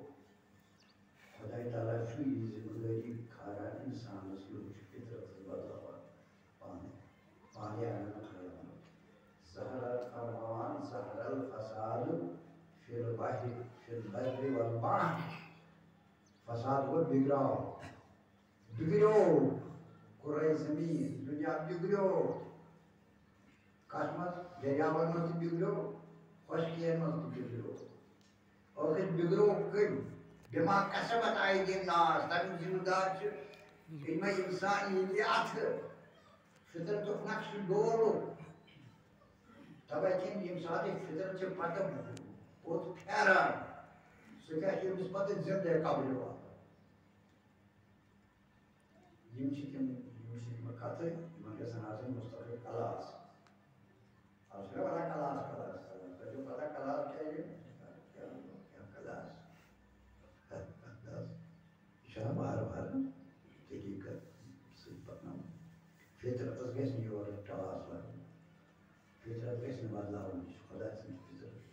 خۄداے تعالیٰ چھُ یہِ ذمہٕ دٲری کھاران اِنسانَس، یہِ چھُ فطرتَس بدلاوان پانَے، پانَے اَنان خیال۔ ظہر فرماوان، ظہر الفساد فی البحر، فی البر والبحر۔ فساد گوٚو بِگڑاو، بِگڑیو کُرے زٔمیٖن، دُنیا بِگڑیو۔ کَتھ منٛز؟ دٔریاوَن منٛز تہِ بِگڑیو، خۄشکِیَن منٛز تہِ بِگڑیو۔ ٲخٕر بِگڑیو کٔمۍ؟ بِما کَسَبَت أَیدِی النَّاسِ، تَمیُک ذِمہٕ دار چھِ یِمَے اِنسان، یِہِنٛدِ اَتھٕ۔ فطرتُک نقشہٕ ڈولُک۔ تَوَے کِنۍ ییٚمہِ ساتہٕ یہِ فطرت چھِ پَتہٕ پوٚت پھیران، سُہ کیٛاہ چھُ أمِس پَتہٕ زِندَے قبرِ واتان۔ یِم چھِ تِم، یِم چھِ تِم کَتھٕ، یِمَن گژھن آسٕنۍ مُستقل class۔ آز چھِنہ وَنان class، class، class۔ تۄہہِ چھو پَتہ class کیٛاہ چھُ؟ کیٛاہ، کیٛاہ class؟ Class۔ یہِ چھُ آسان وارٕ وارٕ طریٖقہٕ سۭتۍ پَکناوُن۔ فطرتَس گژھِ نہٕ یورٕ ٹاس لَگُن۔ فطرت گژھِ نہٕ بدلاوُن، یہِ چھُ خۄداے سٕنٛز فطرت۔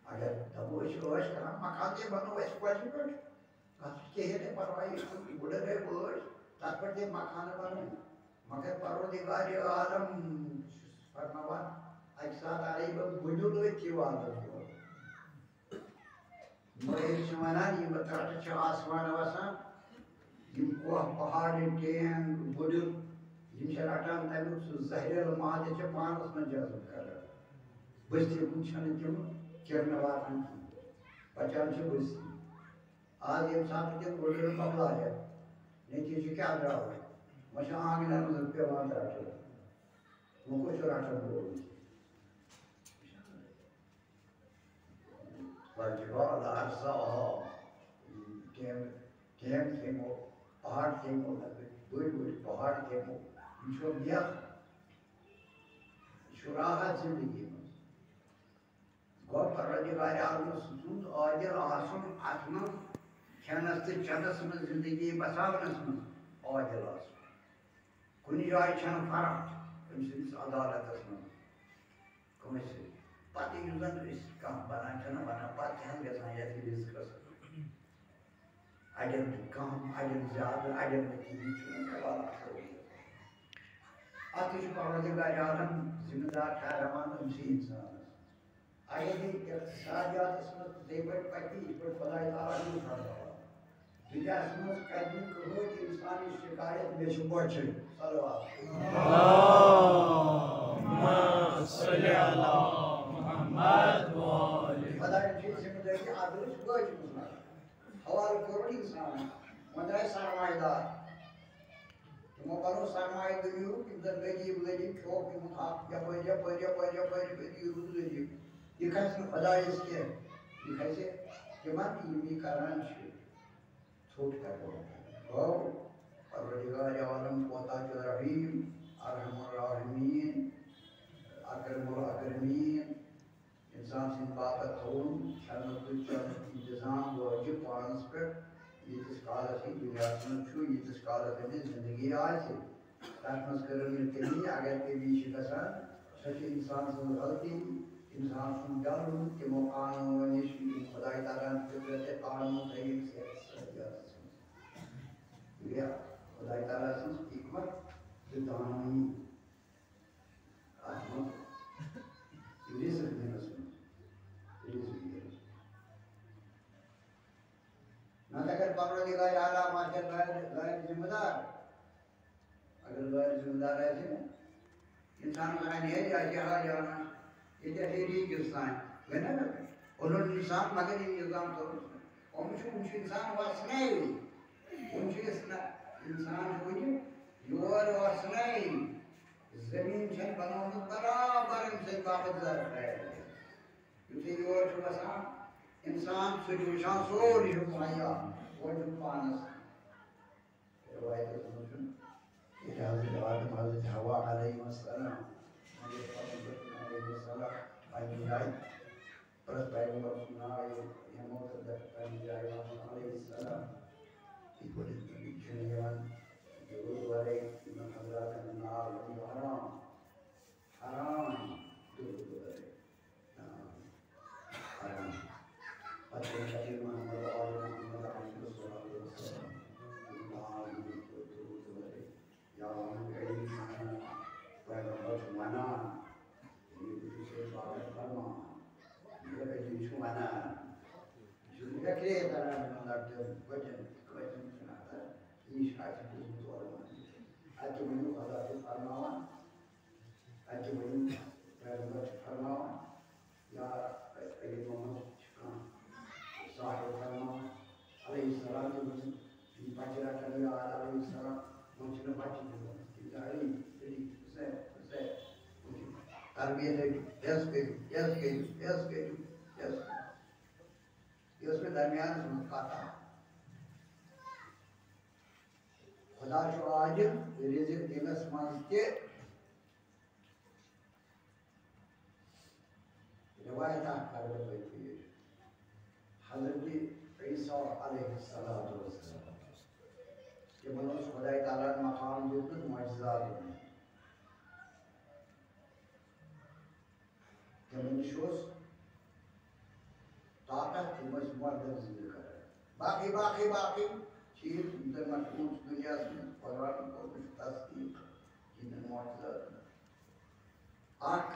اگر دَپو أسۍ چھِ عٲش کَران، مکان تہِ بَنوو اَسہِ کۄلہِ پٮ۪ٹھ، تَتھ چھُ کِہیٖنۍ تہِ پَرواے، یہِ چھُ وُڈٕر گٔے وٲج، تَتھ پٮ۪ٹھ تہِ مکانہٕ بَنٲوِتھ۔ مگر پروردگارِ عالم چھُ فرماوان، اَکہِ ساتہٕ اَنَے بہٕ بُنیُل أتھی وَنان۔ مٲہِر چھِ وَنان، یِم ترٛٹہٕ چھِ آسمان وَسان، یِم کوہ، پہاڑ، ٹینگ، بُڈٕر، یِم چھِ رَٹان تَمیُک سُہ زہریٖلہٕ مادٕ، چھِ پانَس منٛز جذب کران۔ بٔستی کُن چھَنہٕ تِم کِرنہٕ واتان کِہیٖنۍ، بَچان چھِ بٔستی۔ آز ییٚمہِ ساتہٕ تِم بُڈٕر مۄکلایَکھ، نتیٖجہٕ کیٛاہ درٛاو؟ وۄنۍ چھِ آنٛگنَن منٛز پٮ۪وان ترٛٹہٕ۔ وۄنۍ کُس چھُ رَٹان گوٚو؟ والجبال أرساها۔ ٹینگ، ٹینگ تھیمو، پہاڑ تھیمو، لۄکٕٹۍ بٔڑۍ بٔڑۍ پہاڑ تھیمو۔ یِم چھِ میکھ۔ یہِ چھُ راحت زندگی منٛز۔ گوٚو پروردگار عالم سُنٛد عادل آسُن اَتھ منٛز، کھٮ۪نَس تہٕ چٮ۪نَس منٛز، زندگی بساونَس منٛز عادل آسُن۔ کُنہِ جایہِ چھَنہٕ فرق أمۍ سٕنٛدِس عدالتَس منٛز کٲنٛسہِ سۭتۍ۔ پَتہٕ یُس زَن أسۍ کانٛہہ بَنان چھِنہ وَنان، پَتہٕ چھِ حظ گژھان یَتھ رِزقَس اَڑٮ۪ن کَم، اَڑٮ۪ن زیادٕ، اَڑٮ۪ن نہٕ کِہیٖنۍ، چھُنہٕ کَران اَصٕل۔ اَتھ تہِ چھُ پروردگار عالم ذمہٕ دار ٹھہراوان أمۍ سٕے اِنسانَس۔ اگر یہِ اقتصادیاتس منٛز تِتھے پٲٹھۍ پکہِ، یِتھ پٲٹھۍ خداے تعالیٰ چھُ فرماوان، دُنیا یَتھ منٛز کَرِ نہٕ کٕہٕنۍ اِنسان یہِ شِکایت، مےٚ چھُ بۄچھِ۔ صلوات۔ اللهم صل على محمد وآل۔ خۄدایَن چھِ یہِ ذِمہٕ دٲری اَتھ دِژ بٲجمٕژ نظر۔ حوالہٕ کوٚرُن اِنسان، وۄنۍ درٛاے سرمایہِ دار۔ تِمو بنوو سرمایہِ دُنیاہُک، یِم زَن غریٖب لٔگۍ، کھیوٚوُکھ یِمو حق، یَپٲرۍ، یَپٲرۍ، یَپٲرۍ، یَپٲرۍ، یَپٲرۍ، یہِ روٗد غریٖب۔ یہِ کھسہِ نہٕ خۄدایَس کینٛہہ، یہِ کھسہِ تِمَن، یِم یہِ کران چھِ۔ ژھوٚٹ ہٮ۪کو۔ گوٚو، پروردگار عالم کوتاہ چھُ رحیٖم، ارحم الراحمین، اکرم الاکرمین۔ اِنسان سٕنٛدِ باپتھ تھوٚوُن کھٮ۪نُک تہٕ چٮ۪نُک اِنتظام وٲجِب پانَس پٮ۪ٹھ، ییٖتِس کالَس یہِ دُنیاہَس منٛز چھُ، ییٖتِس کالَس أمِس زِندگی آسہِ۔ تَتھ منٛز کٔرٕن نہٕ کٔمی، اگر کٔمی چھِ گژھان، سۄ چھِ اِنسان سٕنٛز غلطی، اِنسان سُنٛد ڈَلُن تِمو قانوٗنو نِش، یِم خۄداے تعالیٰ ہَن فطرت قانوٗن تھٲیِکھ صحت صحت یَتھ منٛز۔ گٔیا خۄداے تعالیٰ سٕنٛز حکمت تہٕ دانٲیی اَتھ منٛز، رِزق دِنَس منٛز، رِزق دِنَس منٛز۔ نَتہٕ اگر پروردگار اعلیٰ ما چھِ غیر، غیر ذمہٕ دار، اگر غیر ذمہٕ دار آسہِ نہٕ، اِنسانَس اَنہِ ہے، یہِ آسہِ ہے حاجانہ، ییٚتہِ آسہِ ہے ریٖکِس تام، گٔے نہ گٔے؟ اوٚنُن اِنسان، مگر یہِ نظام تھوٚونَس نہٕ۔ یِم چھِ، یِم چھِ اِنسان وَسنَے، یِم چھِ اِسنا-، اِنسان چھُ وٕنہِ یور وَسنَے۔ زٔمیٖن چھَنہٕ بَنٲومٕژ برابر أمۍ سٕنٛدِ باپَتھ زَرٕ ترٛایہِ۔ یُتھُے یور چھُ وَسان، اِنسان سُہ چھُ وٕچھان سورُے ہیوٗ مُہیا، وۄنۍ چھُ پانَس۔ رِوایتَس منٛز چھُ ییٚلہِ حضرت آدم، حضرت حوا علیہ السلام، حضرت آدم علیہ السلام پنٛنہِ جایہِ، پرٛٮ۪تھ پیغمبر سُنٛد ناو ییٚلہِ نِمو تہٕ دَپہِ پنٛنہِ جایہِ وَسُن علیہ السلام۔ یِتھ پٲٹھۍ چھُنہٕ یِوان درود ورٲے یِمن حضراتن ہُنٛد ناو ؤنِتھ حرام، حرام درود ورٲے۔ حرام۔ پتہٕ چھُ نبی محمد آل محمد علیہ الصلوۃ والسلام۔ یِم ناو نِمٕتۍ درود ورٲے۔ یا وَنُن علی خان، پیغمبر چھُ وَنان، یہِ چھُ شیخ بابر فرمان، یہِ علی چھُ وَنان۔ یہِ چھُ مےٚ کرٛیٚکھ کران یِمن لۄکٹٮ۪ن بَچن، کٲتٮ۪ن چھُنہٕ آسان، یہِ چھُ اَسہِ بوٗزمُت اورٕ وَنان۔ اَتہِ ؤنِو، خۄدا چھُ فرماوان، اَتہِ ؤنِو، پیغمبر چھُ فرماوان، یا علی محمد چھُ کانٛہہ صاحب فرماوان، علیہ السلام تہِ ؤنِو، یِم بَچہِ رَٹَن یاد علیہ السلام، وۄنۍ چھِنہٕ بَچہِ دِوان، تِم چھِ علی، علی، حسین، حسین، وۄنۍ چھِ تربیت ہیٚچھِو، یَس کٔرِو، یَس کٔرِو، یَس کٔرِو، یَس کٔرِو۔ یہِ ٲس مےٚ درمیانَس منٛز کَتھ اَکھ۔ خۄدا چھُ عادل رِزِق دِنَس منٛز تہِ۔ رِوایت اَکھ کَرٕ بہٕ تۄہہِ پیش۔ حضرت عیسیٰ علیہ الصلوۃ والسلام، تِمَن اوس خۄداے تعالیٰ ہَن مقام دیُتمُت معجزاتَن منٛز۔ تِمن نِش اوس طاقت، تِم ٲسۍ مردن زِندٕ کران۔ باقٕے، باقٕے، باقٕے چیٖز، یِم زَن مشہوٗر چھِ دُنیاہَس منٛز، قرآن کوٚر، مےٚ چھُ تصدیٖق یِمن معجزاتن۔ اکھ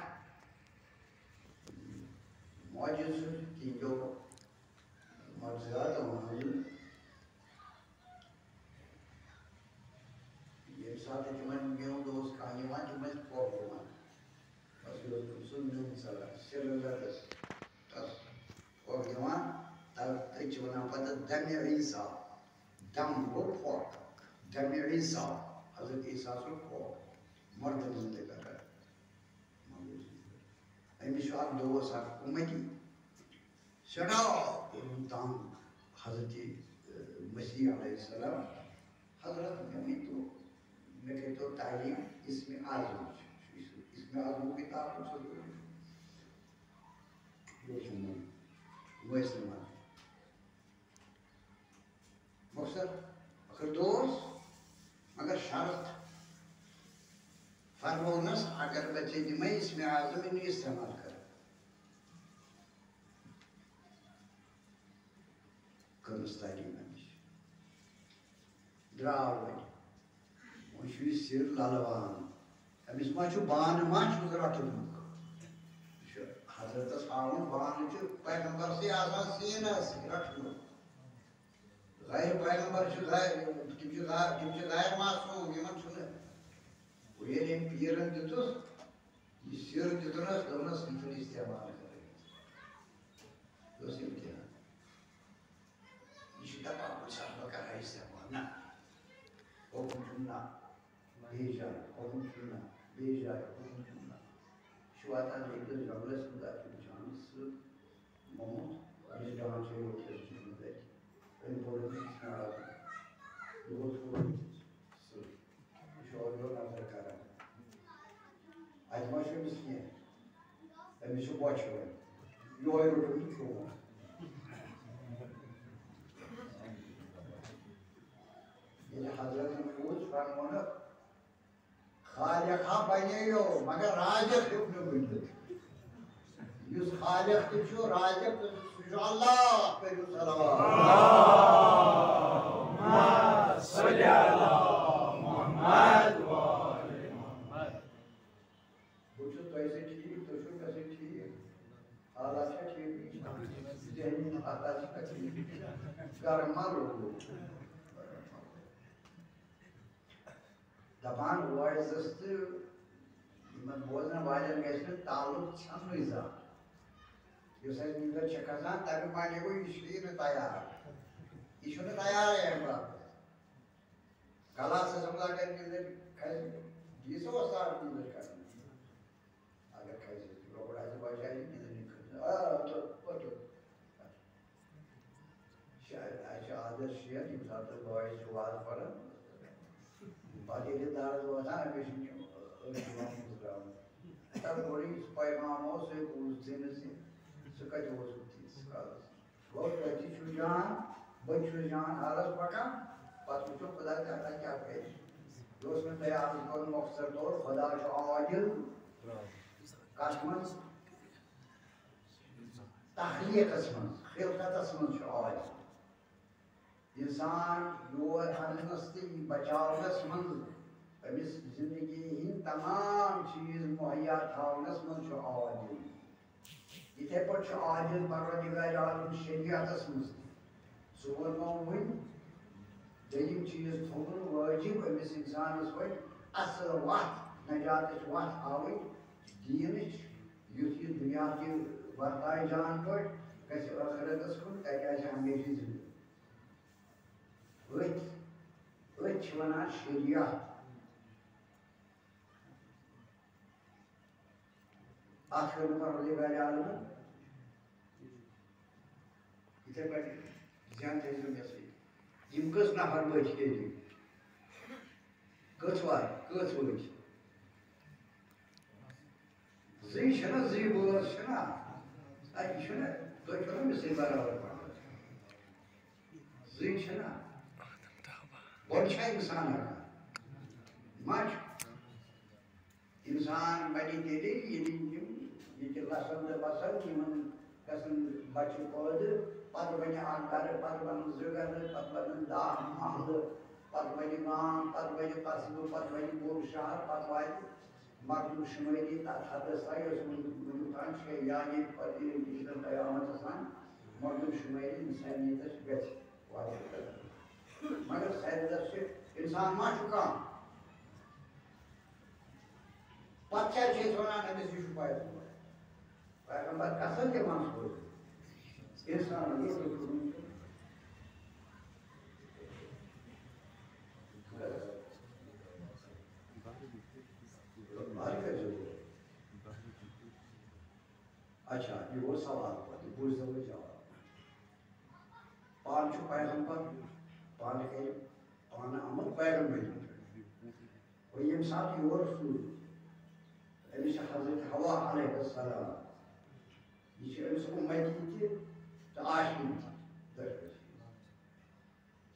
معجزٕ چھُ تِہنٛدیو معجزاتو منٛز، ییٚمہِ ساتہٕ تِمن میوٗنٛد اوس کانٛہہ نِوان، تِم ٲسۍ پھۄکھ دِوان۔ بس یہِ اوس تٔمۍ سُنٛد میوٗنٛد ژَلان، سِرَس لَتَس، تَس پھۄکھ دِوان، تَتھ، تٔتھۍ چھِ وَنان پَتہٕ دَمہِ عیسیٰ، دَم گوٚو پھۄکھ، دَمہِ عیسیٰ، حضرت عیسیٰ سُنٛد پھۄکھ، مردن زِنٛدٕ کران۔ أمِس چھُ اکھ دوس، اکھ اُمتی، سٮ۪ٹھاہ کوٚرُن تنگ حضرت، ٲہ، مسیح علیہ السلام۔ حضرت، مےٚ ؤنۍ تو، مےٚ کٔرۍ تو تعلیٖم اسمِ اعظمٕچ۔ اسمِ اعظمُک کِتاب چھُ سُہ۔ یہِ اوس یِمن وٲنٛسہِ نِوان۔ مۄخصر، ٲخر دوس، مگر شرط فرموونس، اگر بہٕ ژےٚ دِمے اسمِ اعظم، یہِ نہٕ استعمال کر۔ کٔرنس تعلیٖم امِچ۔ درٛاو وۄنۍ۔ وۄنۍ چھُ یہِ سِر لَلوان۔ أمِس ما چھُ بانہٕ ما چھُس رَٹنُک؟ یہِ چھُ حضرتَس ہاوُن، بانہٕ چھُ پیغمبرسٕے آسان سیٖنَس رَٹنُک۔ غیر پیغمبر چھِ غیر، تِم چھِ غیر، تِم چھِ غیر معصوم، یِمن چھُنہٕ۔ وۄنۍ ییٚلہِ أمۍ پیٖرن دیُتُس، یہِ سِر دیُتنَس، دوٚپنَس، یہِ چھُنہٕ استعمال کَرٕنۍ۔ یہِ اوس اِمتِحان۔ یہِ چھُ دَپان، کُنہِ ساتہٕ ما کَرٕ ہا استعمال؟ نہ۔ حُکُم چھُم نہ۔ بیٚیہِ جایہِ حُکُم چھُم نہ۔ بیٚیہِ جایہِ حُکُم چھُم نہ۔ یہِ چھُ واتان أکِس جنٛگلَس منٛز، اَتہِ چھُ وٕچھان سٕہہ مومُت، أمِس دِوان چھِ یِمو کھٮ۪ن چٮ۪ن منٛز اَتہِ۔ أمۍ کوٚر أمِس ناراض۔ یہِ ووت ہورٕ سٕہہ۔ یہِ چھُ اورٕ یورٕ نظر کران۔ اَتہِ ما چھُ أمِس کینٛہہ؟ أمِس چھُ بۄچھِ وۄنۍ۔ یِہوٚے روٚٹُن تہٕ کھیوٚوُن۔ ییٚلہِ حضرتن پوٚز فرمونکھ، خالق ہا بنیو، مگر رازق ہیوٚک نہٕ بٔنِتھ۔ یُس خالق تہِ چھُ، رازق تہِ چھُ، سُہ چھُ اللہ۔ کٔرِو صلوات۔ اللهم صل على محمد وآل محمد۔ بہٕ چھُس تۄہہِ سۭتۍ ٹھیٖک، تُہۍ چھِو مےٚ سۭتۍ ٹھیٖک۔ حالات چھا ٹھیٖک؟ ذہنی حالات چھا ٹھیٖک؟ گرم ما لوٚگوُ؟ دَپان وٲعظس تہٕ یِمن بوزن والٮ۪ن گژھِ نہٕ تعلق ژھٮ۪ننُے زانٛہہ۔ یُس اَسہِ نیٚنٛدٕر چھےٚ کھسان، تَمیُک معنی گوٚو، یہِ چھُ یہِ نہٕ تیار۔ یہِ چھُنہٕ تیارٕے اَمہِ باپتھ۔ کلاسس منٛز اگر نیٚنٛدٕر کھسہِ، یہِ سا وۄستاد نیٚنٛدٕر کھسان۔ اگر کھسہِ، لۄکُٹ آسہِ بچہٕ، آسہِ نیٚنٛدٕر نِکھٕنۍ۔ آ، وۄتھو، وۄتھو۔ شاید اَسہِ چھِ عادت شیخ، ییٚمہِ ساتہٕ تُہۍ بٲیِس چھِو وعظ پَران، پَتہٕ ییٚلہِ درس واتان، أمِس چھِ أسۍ چھِ یِوان مُسکراوان۔ تَتھ گۄڈٕ یُس پیغام اوس، سُہ اوس ژھٕنِتھ، سُہ کَتہِ اوس تیٖتِس کالَس؟ گوٚو، تۄہہِ تہِ چھُو جان، بہٕ تہِ چھُس جان حالَس پَکان، پَتہٕ وٕچھو خۄدا تعالیٰ کیٛاہ کَرِ۔ یہِ اوس مےٚ تۄہہِ عرض کَرُن مۄختصر طور، خۄدا چھُ عادل۔ کَتھ منٛز؟ تخلیٖقَس منٛز، خلقتَس منٛز چھُ عادل۔ اِنسان یور اَننَس تہٕ یہِ بچاونَس منٛز، أمِس زِندگی ہِنٛدۍ تمام چیٖز مُہیا تھاونَس منٛز چھُ عادل۔ یِتھَے پٲٹھۍ چھُ عادل پروردگار عالم شریعتَس منٛز تہِ۔ سُہ ووٚنمو وٕنۍ، دوٚیِم چیٖز تھوٚوُن وٲجِب أمِس اِنسانَس پٮ۪ٹھ اَصٕل وَتھ، نجاتٕچ وَتھ ہاوٕنۍ دیٖنٕچ، یُتھ یہِ دُنیا تہِ وَرتایہِ جان پٲٹھۍ، گژھِ ٲخرَتَس کُن، تَتہِ آسہِ ہمیشہِ زِندٕ۔ أتھۍ، أتھۍ چھِ وَنان شریعت۔ اَتھ کٔر نہٕ پَروَردِگارِ عالَمَن یِتھَے پٲٹھۍ زِیان تھٲیزیو مےٚ سۭتۍ۔ یِم کٔژ نفر ؤتھۍ ییٚتہِ؟ کٔژ وار؟ کٔژ ؤتھۍ؟ زٕے چھِنہ، زٕے بٲژ چھِنہ؟ اَتہِ چھُنہ، تُہۍ چھُو نہ مےٚ سۭتۍ برابر پَران؟ زٕے چھِنہ؟ گۄڈٕ چھا اِنسان ہٮ۪کان؟ ما چھُ؟ اِنسان بَنہِ تیٚلہِ، ییٚلہِ یِم ییٚتہِ لَسَن تہٕ بَسَن، یِمَن گژھن بَچہِ پٲدٕ، پَتہٕ بَنہِ اَکھ گَرٕ، پَتہٕ بَنَن زٕ گَرٕ، پَتہٕ بَنَن دَہ محلہٕ، پَتہٕ بَنہِ گام، پَتہٕ بَنہِ قصبہٕ، پَتہٕ بَنہِ بوٚڑ شہر، پَتہٕ واتہِ مردم شُمٲری تَتھ حدس تام، یۄس وٕنیُک، وٕنیُک تام چھےٚ، یا ییٚتہِ پَتہٕ ییٚلہِ ییٖتیٛاہ قیامت آسان، مردم شُمٲری اِنسٲنیتَس گژھِ واتہِ۔ مگر ساینَس چھِ، اِنسان ما چھُ کانٛہہ؟ پَتہٕ کیٛازِ چھِ أسۍ وَنان أمِس یہِ چھُ پیغمبر؟ پیغمبر کَسَن تہِ منٛز سوزِ؟ اِنسان یہِ چھُ۔ اچھا، یہِ گوٚو سوال پَتہٕ، یہِ بوٗزۍزیو وۄنۍ جواب۔ پانہٕ چھُ پیغمبر، پانہٕ کَرِ، پانہٕ عمل پیغمبری پٮ۪ٹھ۔ وۄنۍ ییٚمہِ ساتہٕ یور سوٗز، أمِس چھِ حضرت حوا علیہ السلام، یہِ چھِ أمِس اُمتی تہِ تہٕ عاشقی تہِ دۄشوے۔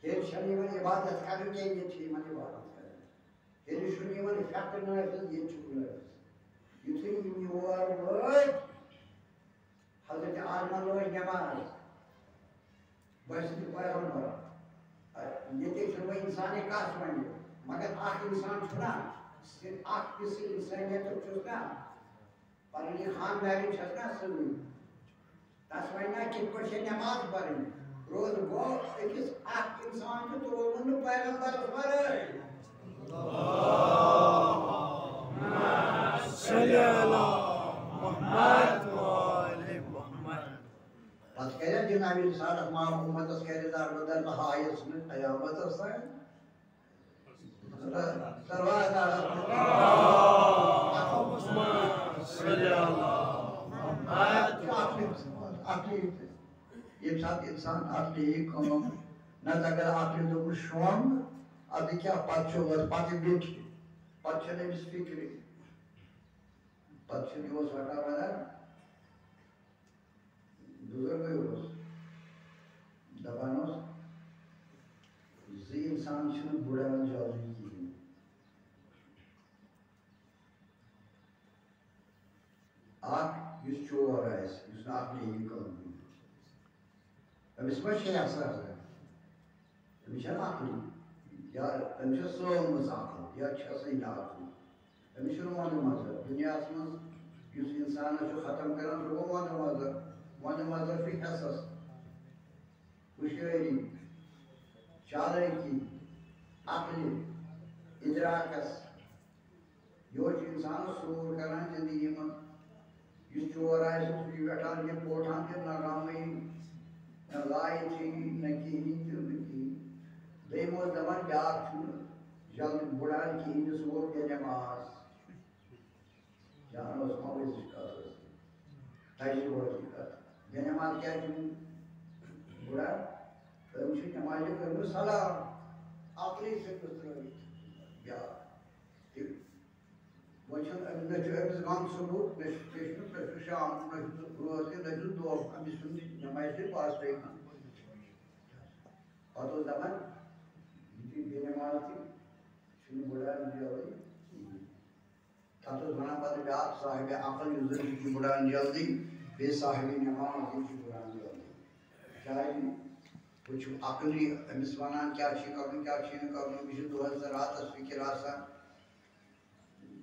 ییٚتہِ چھَنہٕ یِمَن عبادت کَرٕنۍ کینٛہہ، ییٚتہِ چھِ یِمَن عبادت کَرٕنۍ۔ ییٚتہِ چھُنہٕ یِمَن فقہٕ نٲفِظ، ییٚتہِ چھُکھ نٲفِظ۔ یُتھُے یِم یور وٲتۍ، حضرت آدمَن لٲج نٮ۪ماز، بہٕ چھُس نہٕ پیغمبر۔ ییٚتہِ چھُنہٕ وۄنۍ اِنسان یہِ کَتھ وَنہِ، مگر اَکھ اِنسان چھُنہ، سُہ اَکھ حصہٕ اِنسٲنیتُک چھُس نہ، پَنٕنۍ یہِ خاندارِنۍ چھَس نہ سٲنۍ، تَس وَنہِ نہ کِتھ پٲٹھۍ چھےٚ نٮ۪ماز پَرٕنۍ۔ روزٕ گوٚو أکِس اَکھ اِنسان ساڑک مال امتس کرِ دار بدر تہٕ ہایس نہٕ قیامتس تام۔ سروات عقلی۔ ییٚمہِ ساتہٕ انسان عقلی یی کٲم، نتہٕ اگر عقلی دوٚپُن شۄنٛگ، ادٕ کیٛاہ، پتہٕ چھُ وۄنۍ پتہٕ بیٚٹھِ، پتہٕ چھَنہٕ أمِس فکرِ۔ پتہٕ چھُ یہِ اوس وَٹان وَنان، بُزرگٕے اوس دَپان اوس، زٕ اِنسان چھِنہٕ بُڈان جلدی کِہیٖنۍ۔ اَکھ یُس چور آسہِ، یُس نہٕ اَکھ نیک کٲم کَرِ، أمِس ما چھِ احساس؟ أمِس چھَنہٕ عقلٕے، یا أمِس چھےٚ سٲلمٕژ عقل، یا چھَسٕے نہٕ عقل۔ أمِس چھُنہٕ وَنٛدٕ مَزٕ۔ دُنیاہَس منٛز یُس اِنسانَس چھُ ختم کَران، سُہ گوٚو وَنٛدٕ مَزٕ۔ وَنٛدٕ مَزٕ چھُ حٮ۪سَس۔ ہُشٲری، چالٲکی، عقلہِ، اِدراکَس۔ یورٕ چھُ اِنسانَس سوٗر کران زِندگی منٛز۔ یُس چور آسہِ، سُہ چھُ وٮ۪ٹھان یہِ پوٹھان تہِ نہ غمٕے، نہ لایہِ چھِ، نہ کِہیٖنۍ تہِ، نہ کِہیٖنۍ۔ دوٚیِم اوس دَپان، بیٛاکھ چھُنہٕ جلدی بُڈان کِہیٖنۍ تہِ، سُہ گوٚو بے نٮ۪ماز۔ جان اوس ما أزِچ کَتھ ٲس؟ تَجرُبہٕ ٲس یہِ کَتھ۔ بے نٮ۪ماز کیٛازِ چھُنہٕ بُڈان؟ أمِس چھُ نٮ۪مازِ کٔرمٕژ سلام، عقلٕے ژٔٹمٕژ ترٛٲوِتھ۔ بیٛاکھ۔ تہِ وۄنۍ چھُنہٕ أمِس، نہ چھُ أمِس غم صُبحُک، نہ چھُ، نہ چھُ، نہ چھُ شامُک، نہ چھُ رٲژ کیُتھ، نہ چھُ دۄہُک، أمِس چھُنہٕ نٮ۪مازِ سۭتۍ واسطَے کانٛہہ۔ پَتہٕ اوس دَپان، یہِ تہِ بے نٮ۪ماز تہِ چھُنہٕ بُڈان جلدی کِہیٖنۍ۔ تَتھ اوس وَنان پَتہٕ بیٛاکھ صاحبِ عقل، یُس زَن یہِ چھُ بُڈان جلدی، بیٚیہِ صاحبِ نٮ۪ماز، یہِ چھُ بُڈان جلدی۔ کیٛازِ؟ وۄنۍ چھُ عقلٕے أمِس وَنان، کیٛاہ چھُے کَرُن، کیٛاہ چھُے نہٕ کَرُن، أمِس چھِ دۄہَس تہٕ راتَس فِکِر آسان۔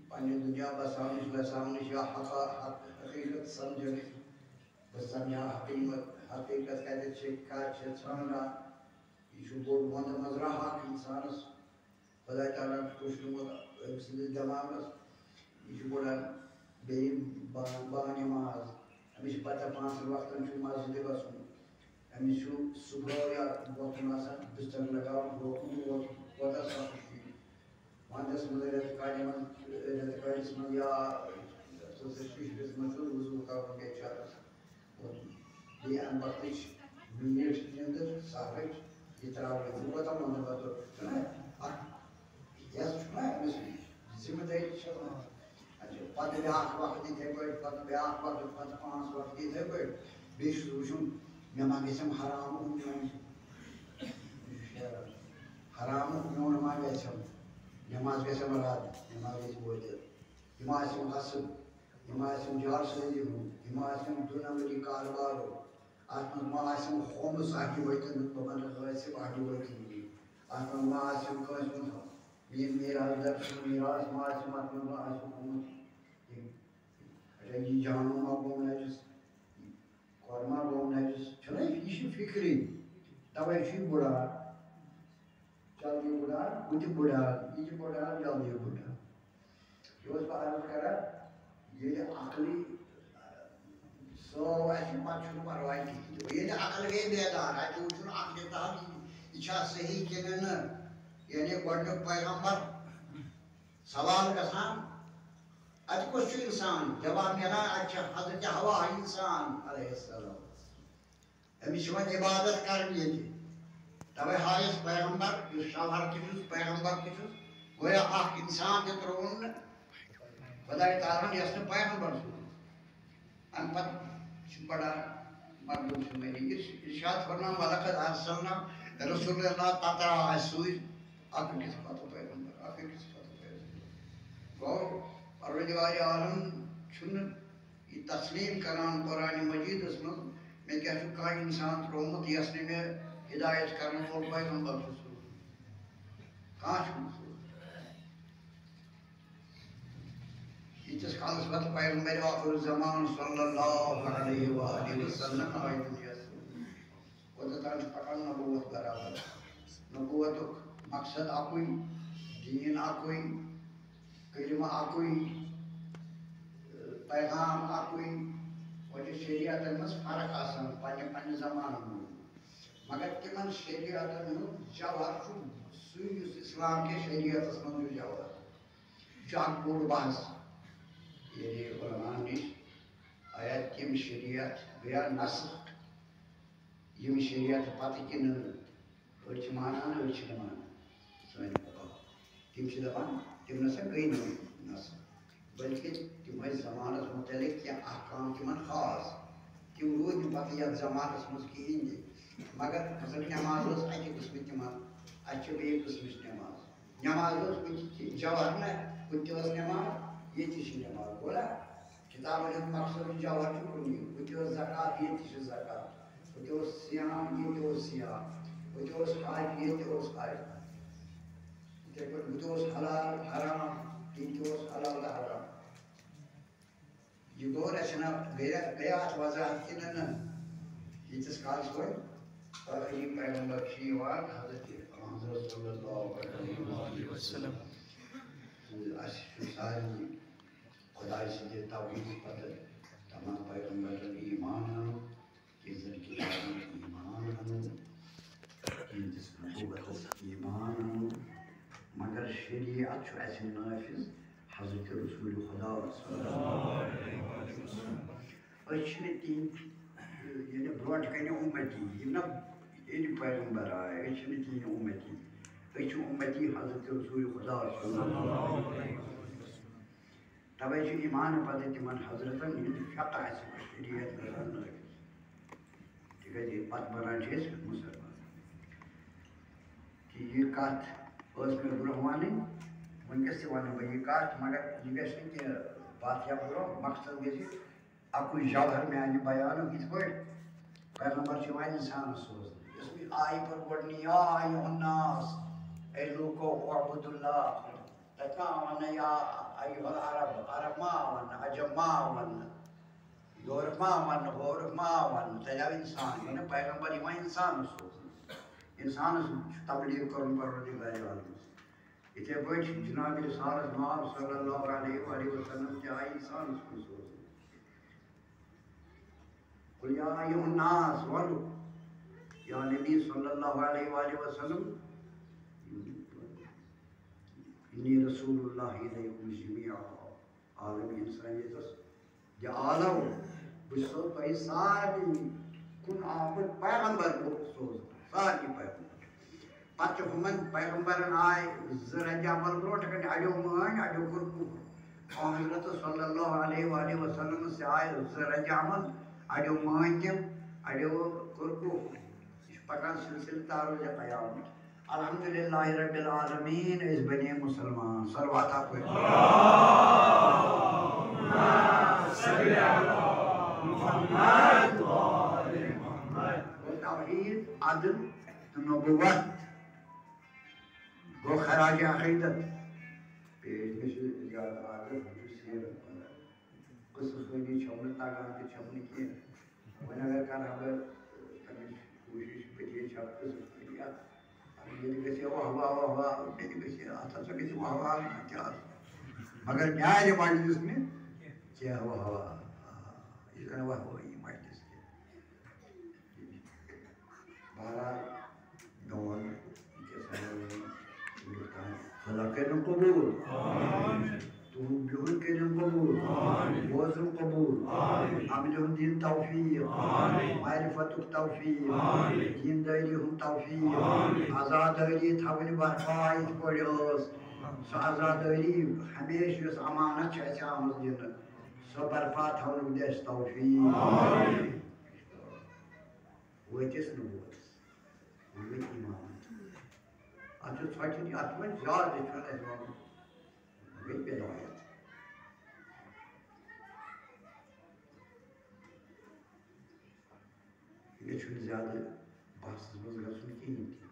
پننہِ دُنیا بساونٕچ وساونٕچ یا حقا-، حق-، حقیقت سمجھنٕچ۔ بہٕ سمجھا حقیقت، حقیقت کتٮ۪تھ چھِ، کتھ چھِ ژھانڈان۔ یہِ چھُ بوٚڑ وندٕ منٛز راہ اکھ انسانس۔ خداے تعالیٰ ہن چھُ پُشرُمُت أمۍ سٕنٛدِس دٮ۪ماغس۔ یہِ چھُ بوٚڑ بیٚیہِ با-، با نماز۔ أمِس چھِ پتہ پانٛژن وقتن چھُ مسجدِ گژھُن۔ أمِس چھُ صُبحٲے یا وۄتھُن آسان، بستر لگاوُن، ووتُن تہٕ ووتُن، کوتاہ سخت چھُ یہِ۔ ونٛدس منٛز، رٮ۪تہٕ کالہِ منٛز، رٮ۪تہٕ کٲلِس منٛز یا ژٕ شِشرِس منٛز چھُ وضوٗ کرُن بیچارس ووتُن۔ بیٚیہِ اَمہِ وقتٕچ میٖٹھ نِندٕر، سحرٕچ، یہِ ترٛاوٕنۍ۔ یہِ کوتاہ وَنہٕ پَتہٕ چھُنہ اَکھ یَس چھُنہ أمِس ذِمہٕ دٲری چھےٚ آسان۔ اچھا، پتہٕ بیٛاکھ وقت یِتھَے پٲٹھۍ، پتہٕ بیٛاکھ وقت، پتہٕ پانٛژھ وقت یِتھَے پٲٹھۍ۔ بیٚیہِ چھُس وٕچھُن، مےٚ ما گژھٮ۪م حرامُک میون، حرامُک میون ما گژھٮ۪م، مےٚ ما گژھٮ۪م رد، مےٚ ما گژھِ وٲتِتھ۔ یِم آسٮ۪م اَصٕل، یِم آسٮ۪م جعل سٲزی ہُنٛد، یِم آسٮ۪م دُ نمبری کاربارُک، اَتھ منٛز ما آسٮ۪م ہومُت اَکہِ وٲتِن، بہٕ وَنہٕ حٲسِب اَکہِ وٲتِن۔ اَتھ منٛز ما آسٮ۪م کٲنٛسہِ ہُنٛد یہِ میراث در سُنٛد میراث ما آسہِ، مطلب ما آسہِ گوٚمُت۔ یہِ، اچھا، یہِ جانو ما گوٚو نجس، یہِ کۄر ما گوٚو نجس، چھُنہ یہِ چھِ فِکرِ، تَوَے چھُ یہِ بُڑان۔ جلدی بُڑان، بہٕ تہِ بُڑان، یہِ تہِ بُڑان، جلدی بُڑان۔ یہِ اوس بہٕ عرض کران، ییٚلہِ عقلی سٲو آسہِ، پتہٕ چھُنہٕ پرواے کِہیٖنۍ تہِ۔ ییٚلہِ عقل گٔے بیدار، اَتہِ وٕچھُن عقلہِ تحت یہِ، یہِ چھا صحیح کِنہٕ نہٕ۔ یعنی گۄڈٕنیُک پیغمبر سوال گژھان، اَتہِ کُس چھُ اِنسان؟ جواب میلان، اَتہِ چھِ حضرت حوا اِنسان علیہ السلام۔ أمِس چھِ وۄنۍ عبادت کرٕنۍ ییٚتہِ۔ تَوَے ہایَس پیغمبر، یُس شوہر تہِ چھُس، پیغمبر تہِ چھُس، گویا اَکھ اِنسان تہِ ترٛووُن نہٕ خۄداے تعالیٰ ہَن، یۄس نہٕ پیغمبر سوٗز۔ اَمہِ پتہٕ چھِ بڑان مخدوٗم شُمٲری۔ اِرش-، اِرشاد فرماوان، "وَلَقَدْ أَرْسَلْنَا رُسُلَنَا تَتْرَىٰ"، اَسہِ سوٗزۍ اَکھ أکِس پتہٕ پیغمبر، اَکھ أکِس پتہٕ پیغمبر۔ گوٚو، پروردگار عالم چھُنہٕ یہِ تسلیم کران قرآن مجیدس منٛز، مےٚ کیٛاہ چھُ کانٛہہ اِنسان ترٛوومُت یَس نہٕ مےٚ ہدایت کرن وول پیغمبر چھُ سوٗزمُت؟ کانٛہہ چھُنہٕ سوٗزمُت۔ ییٖتِس کالس پتہٕ پیغمبر آخر الزمان صلی اللہ علیہ وآلہ وسلم آیہِ دُنیاہس منٛز، اوٚتتھ تام چھُ پکان نبوت برابر۔ نبوتُک مقصد اکُے، دیٖن اکُے، کلمہٕ اکُے، پیغام اکُے۔ وۄنۍ چھِ شریعتن منٛز فرق آسان پننہِ پننہِ زمانہٕ موٗجوٗب۔ مگر تِمن شریعتن ہُنٛد جوہر چھُ سُے، یُس اسلام کِس شریعتس منٛز چھُ جوہر۔ یہِ چھُ اکھ بوٚڑ بحث۔ یعنی علماء نِش آیا تِم شریعت گٔیا نسخ، یِم شریعت پتہٕ کِنہٕ أڑۍ چھِ مانان، أڑۍ چھِنہٕ مانان۔ سٲنۍ فقہا، تِم چھِ دَپان، تِم نہ سا گٔے نہٕ نسخ، بلکہِ تِم ٲسۍ زمانَس مُتعلِق کینٛہہ احکام تِمَن خاص۔ تِم روٗدۍ نہٕ پَتہٕ یَتھ زمانَس منٛز کِہیٖنۍ تہِ۔ مگر مثلاً نٮ۪ماز ٲس اَکہِ قٕسمٕچ تِمَن، اَتہِ چھِ بیٚیہِ قٕسمٕچ نٮ۪ماز۔ نٮ۪ماز ٲس کُنہِ تہِ جوہر نہ، کُنہِ تہِ ٲس نٮ۪ماز، ییٚتہِ تہِ چھِ نٮ۪ماز۔ گوٚو نا؟ کِتابَن ہُنٛد مقصد تہٕ جوہر چھُ کُنی۔ کُنہِ تہِ ٲس زکوٰۃ، ییٚتہِ تہِ چھِ زکوٰۃ۔ ہُتہِ اوس صیام، ییٚتہِ اوس صیام۔ ہُتہِ اوس حج، ییٚتہِ اوس حج۔ یِتھَے پٲٹھۍ ہُتہِ اوس حلال، حرام، ییٚتہِ تہِ اوس حلال تہٕ حرام۔ یہِ گوٚو رچھنا گٔیا، گٔیا اَتھ وضاحت کِنہٕ نہ؟ ییٖتِس کالَس وۄنۍ ٲخری پیغمبر چھُ یِوان، حضرت، حضرت صلی اللہ علیہ وسلم۔ اَسہِ چھُ سارنٕے خۄداے سٕنٛدِ توحیٖد پتہٕ تمام پیغمبرن ایمان اَنُن، تِہنٛزن کِتابن ایمان اَنُن، تِہنٛدِس نبوتس ایمان اَنُن۔ مگر شریعت چھُ اَسہِ نافذ حضرت رسول خدا صلی اللہ علیہ وسلم۔ أسۍ چھِنہٕ تِہنٛدۍ، یعنی برونٛٹھ کنہِ اُمتی، یِم نہ ییٚلہِ پیغمبر آے، أسۍ چھِنہٕ تِہنٛدۍ اُمتی۔ أسۍ چھِ اُمتی حضرت رسول خدا صلی اللہ علیہ وسلم۔ توے چھُ ایمان پتہٕ تِمن حضرتن ہُنٛد فقہ اَسہِ شریعت گژھان نٲفذ۔ تِکیٛازِ پتہٕ بنان چھِ أسۍ مُسلمان۔ تہٕ یہِ کتھ ٲس مےٚ برونٛہہ ونٕنۍ، وٕنکیٚس تہِ ونہٕ بہٕ یہِ کتھ، مگر یہِ گژھِ نہٕ کینٛہہ پتھ یا برونٛہہ، مقصد گژھِ اَکُے جوہر میانہِ بیانُک، یِتھ پٲٹھۍ پیغمبر چھُ یِوان اِنسانَس سوزنہٕ۔ یُس وۄنۍ آیہِ پَتہٕ گۄڈٕنی، یا ایُّہَا الناس، اے لوٗکو، اعبدوا اللہ۔ تَتہِ ما آو وَننہٕ، یا ایُّہَا العرب، عرب ما آو وَننہٕ، عجم ما آو وَننہٕ، یورپ ما آو وَننہٕ، ہورپ ما آو وَننہٕ، تَتہِ آو اِنسان وَننہٕ، پیغمبر یِوان اِنسانَس سوزنہٕ۔ اِنسانَس چھُ تبلیغ کَرُن پَروَردِگارِ عالمَس۔ یِتھَے پٲٹھۍ جناب رسالت مآب صلی اللہ علیہ وآلہ وسلم تہِ آیہِ اِنسانَس کُن سوزنہٕ۔ قل یا ایُّہَا الناس، وَنُکھ، یا نبی صلی اللہ علیہ وآلہ وسلم، انی رسول اللہ الیکم جمیعا، عالم انسانیتس دِ آلو، بہٕ چھُسو تۄہہِ سارنٕے کُن آمُت پیغمبر سوزنہٕ، سارنٕے پیغمبر۔ پتہٕ چھِ ہُمن پیغمبرن آے زٕ ردِ عمل برونٛٹھ کنہِ، اڑیو مٲنۍ، اڑیو کوٚر کُفر۔ آ حضرت صلی اللہ علیہ وآلہ وسلمس تہِ آے زٕ ردِ عمل، اڑیو مٲنۍ تِم، اڑیو کوٚر کُفر۔ یہِ چھُ پکان سلسلہٕ تاروز قیامت۔ الحمدللہ رب العالمین، أسۍ بنے مسلمان۔ صلوات اکھ پٔرِو۔ گوٚو توحید، عدل تہٕ نبوت۔ گوٚو خراج عقیدت۔ پیش گژھِ زیادٕ عادت، بہٕ چھُس سیرت پران۔ قصہٕ خوٲنی چھَم نہٕ تگان تہٕ چھَم نہٕ کینٛہہ۔ وۄنۍ اگر کرٕ ہا بہٕ تَمِچ کوٗشِش، بہٕ تہِ ہیٚچھِ ہا قصہٕ خوٲنی اَتھ۔ اگر مےٚ تہِ گژھِ ہا واہ واہ، واہ واہ، مےٚ تہِ گژھِ ہا اَتھ ہسا گژھِ واہ واہ، کیٛاہ آسہِ۔ مگر میٛانہِ وَنہِ یُس مےٚ کینٛہہ واہ واہ، آ، یہِ چھُنہٕ واہ وٲہی مجلس کینٛہہ۔ بہرحال، دون وٕنکیٚس وَنو وۄنۍ ہِندُستان۔ خدا کٔرِن قبوٗل۔ تُہُنٛد بِہُن کٔرِن قبوٗل۔ بوزُن قبوٗل۔ عملہِ ہُنٛد دِن توفیٖق۔ معرفتُک توفیٖق۔ دیٖندٲری ہُنٛد توفیٖق۔ عزادٲری تھاوٕنۍ برپا یِتھ پٲٹھۍ ٲس۔ سۄ عزادٲری ہمیشہِ یۄس امانت چھِ اَسہِ آمٕژ دِنہٕ، سۄ برپا تھاونُک دِ اَسہِ توفیٖق۔ وٲتۍ أسۍ نبوتس، وۄنۍ گٔے ایمان۔ اَتھ چھُ ژھۄٹہِ، اَتھ منٛز زیادٕ چھُنہٕ اَسہِ وَنُن، وۄنۍ گٔے بِدایت۔ مےٚ چھُنہٕ زیادٕ بحثس منٛز گژھُن کِہیٖنۍ تہِ۔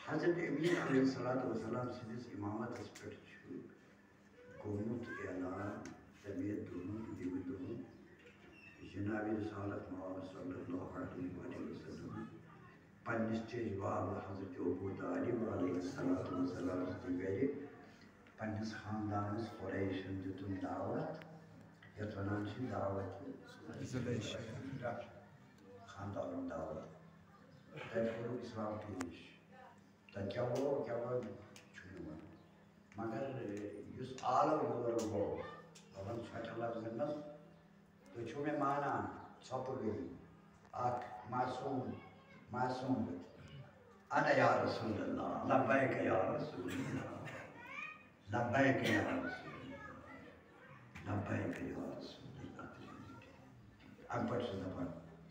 حضرت امین علیہ الصلوۃ والسلام سٕنٛدِس امامتس پٮ۪ٹھ چھُ گوٚمُت اعلان تَمے دۄہَن، ییٚمہِ دۄہَن جناب رسالت مآب صلی اللہ علیہ وآلہ وسلم پننِس چیٚجہِ باب حضرت ابو طالب علیہ الصلوۃ والسلام سٕنٛدِ گرِ پننِس خاندانس قریشن دِتُن دعوت، یَتھ وَنان چھِ دعوت ذی العشر۔ تعالیٰ ہُنٛد دعوت۔ تَتہِ کوٚرُکھ اِسلام پیش۔ تَتہِ کیٛاہ گوٚو، کیٛاہ گوٚو، چھُنہٕ وَنُن۔ مگر، اے، یُس all over گوٚو، دَپان چھُ اَتٮ۪ن لفظن منٛز، تُہۍ چھِو مےٚ مانان، ژھۄپہٕ گٔیہِ۔ اَکھ معصوٗم، معصوٗم۔ اَدٕ یا رسول اللہ، لبیک یا رسول اللہ، لبیک یا رسول اللہ، لبیک یا رسول اللہ۔ اَمہِ پَتہٕ چھُ دَپان،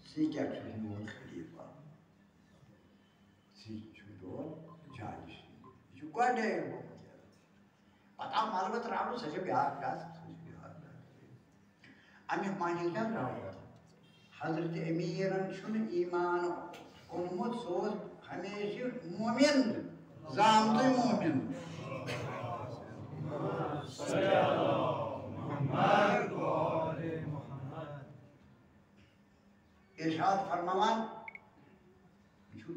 ژٕ کیٛاہ چھُکھ میون خلیفہ؟ ژٕ چھُکھ میون جانشین۔ یہِ چھُ گۄڈَے گوٚمُت۔ پَتہٕ آو مَلبہٕ ترٛاونہٕ، سۄ چھےٚ بیٛاکھ کَتھ، سۄ چھےٚ بیٛاکھ کَتھ۔ اَمیُک معنی کیٛاہ درٛاو پَتہٕ؟ حضرت امیٖرَن چھُنہٕ ایمان اوٚنمُت، سُہ اوس ہمیشہِ مومِن، زامتُے مومِن۔ ارشاد فرماوان، یہِ چھُ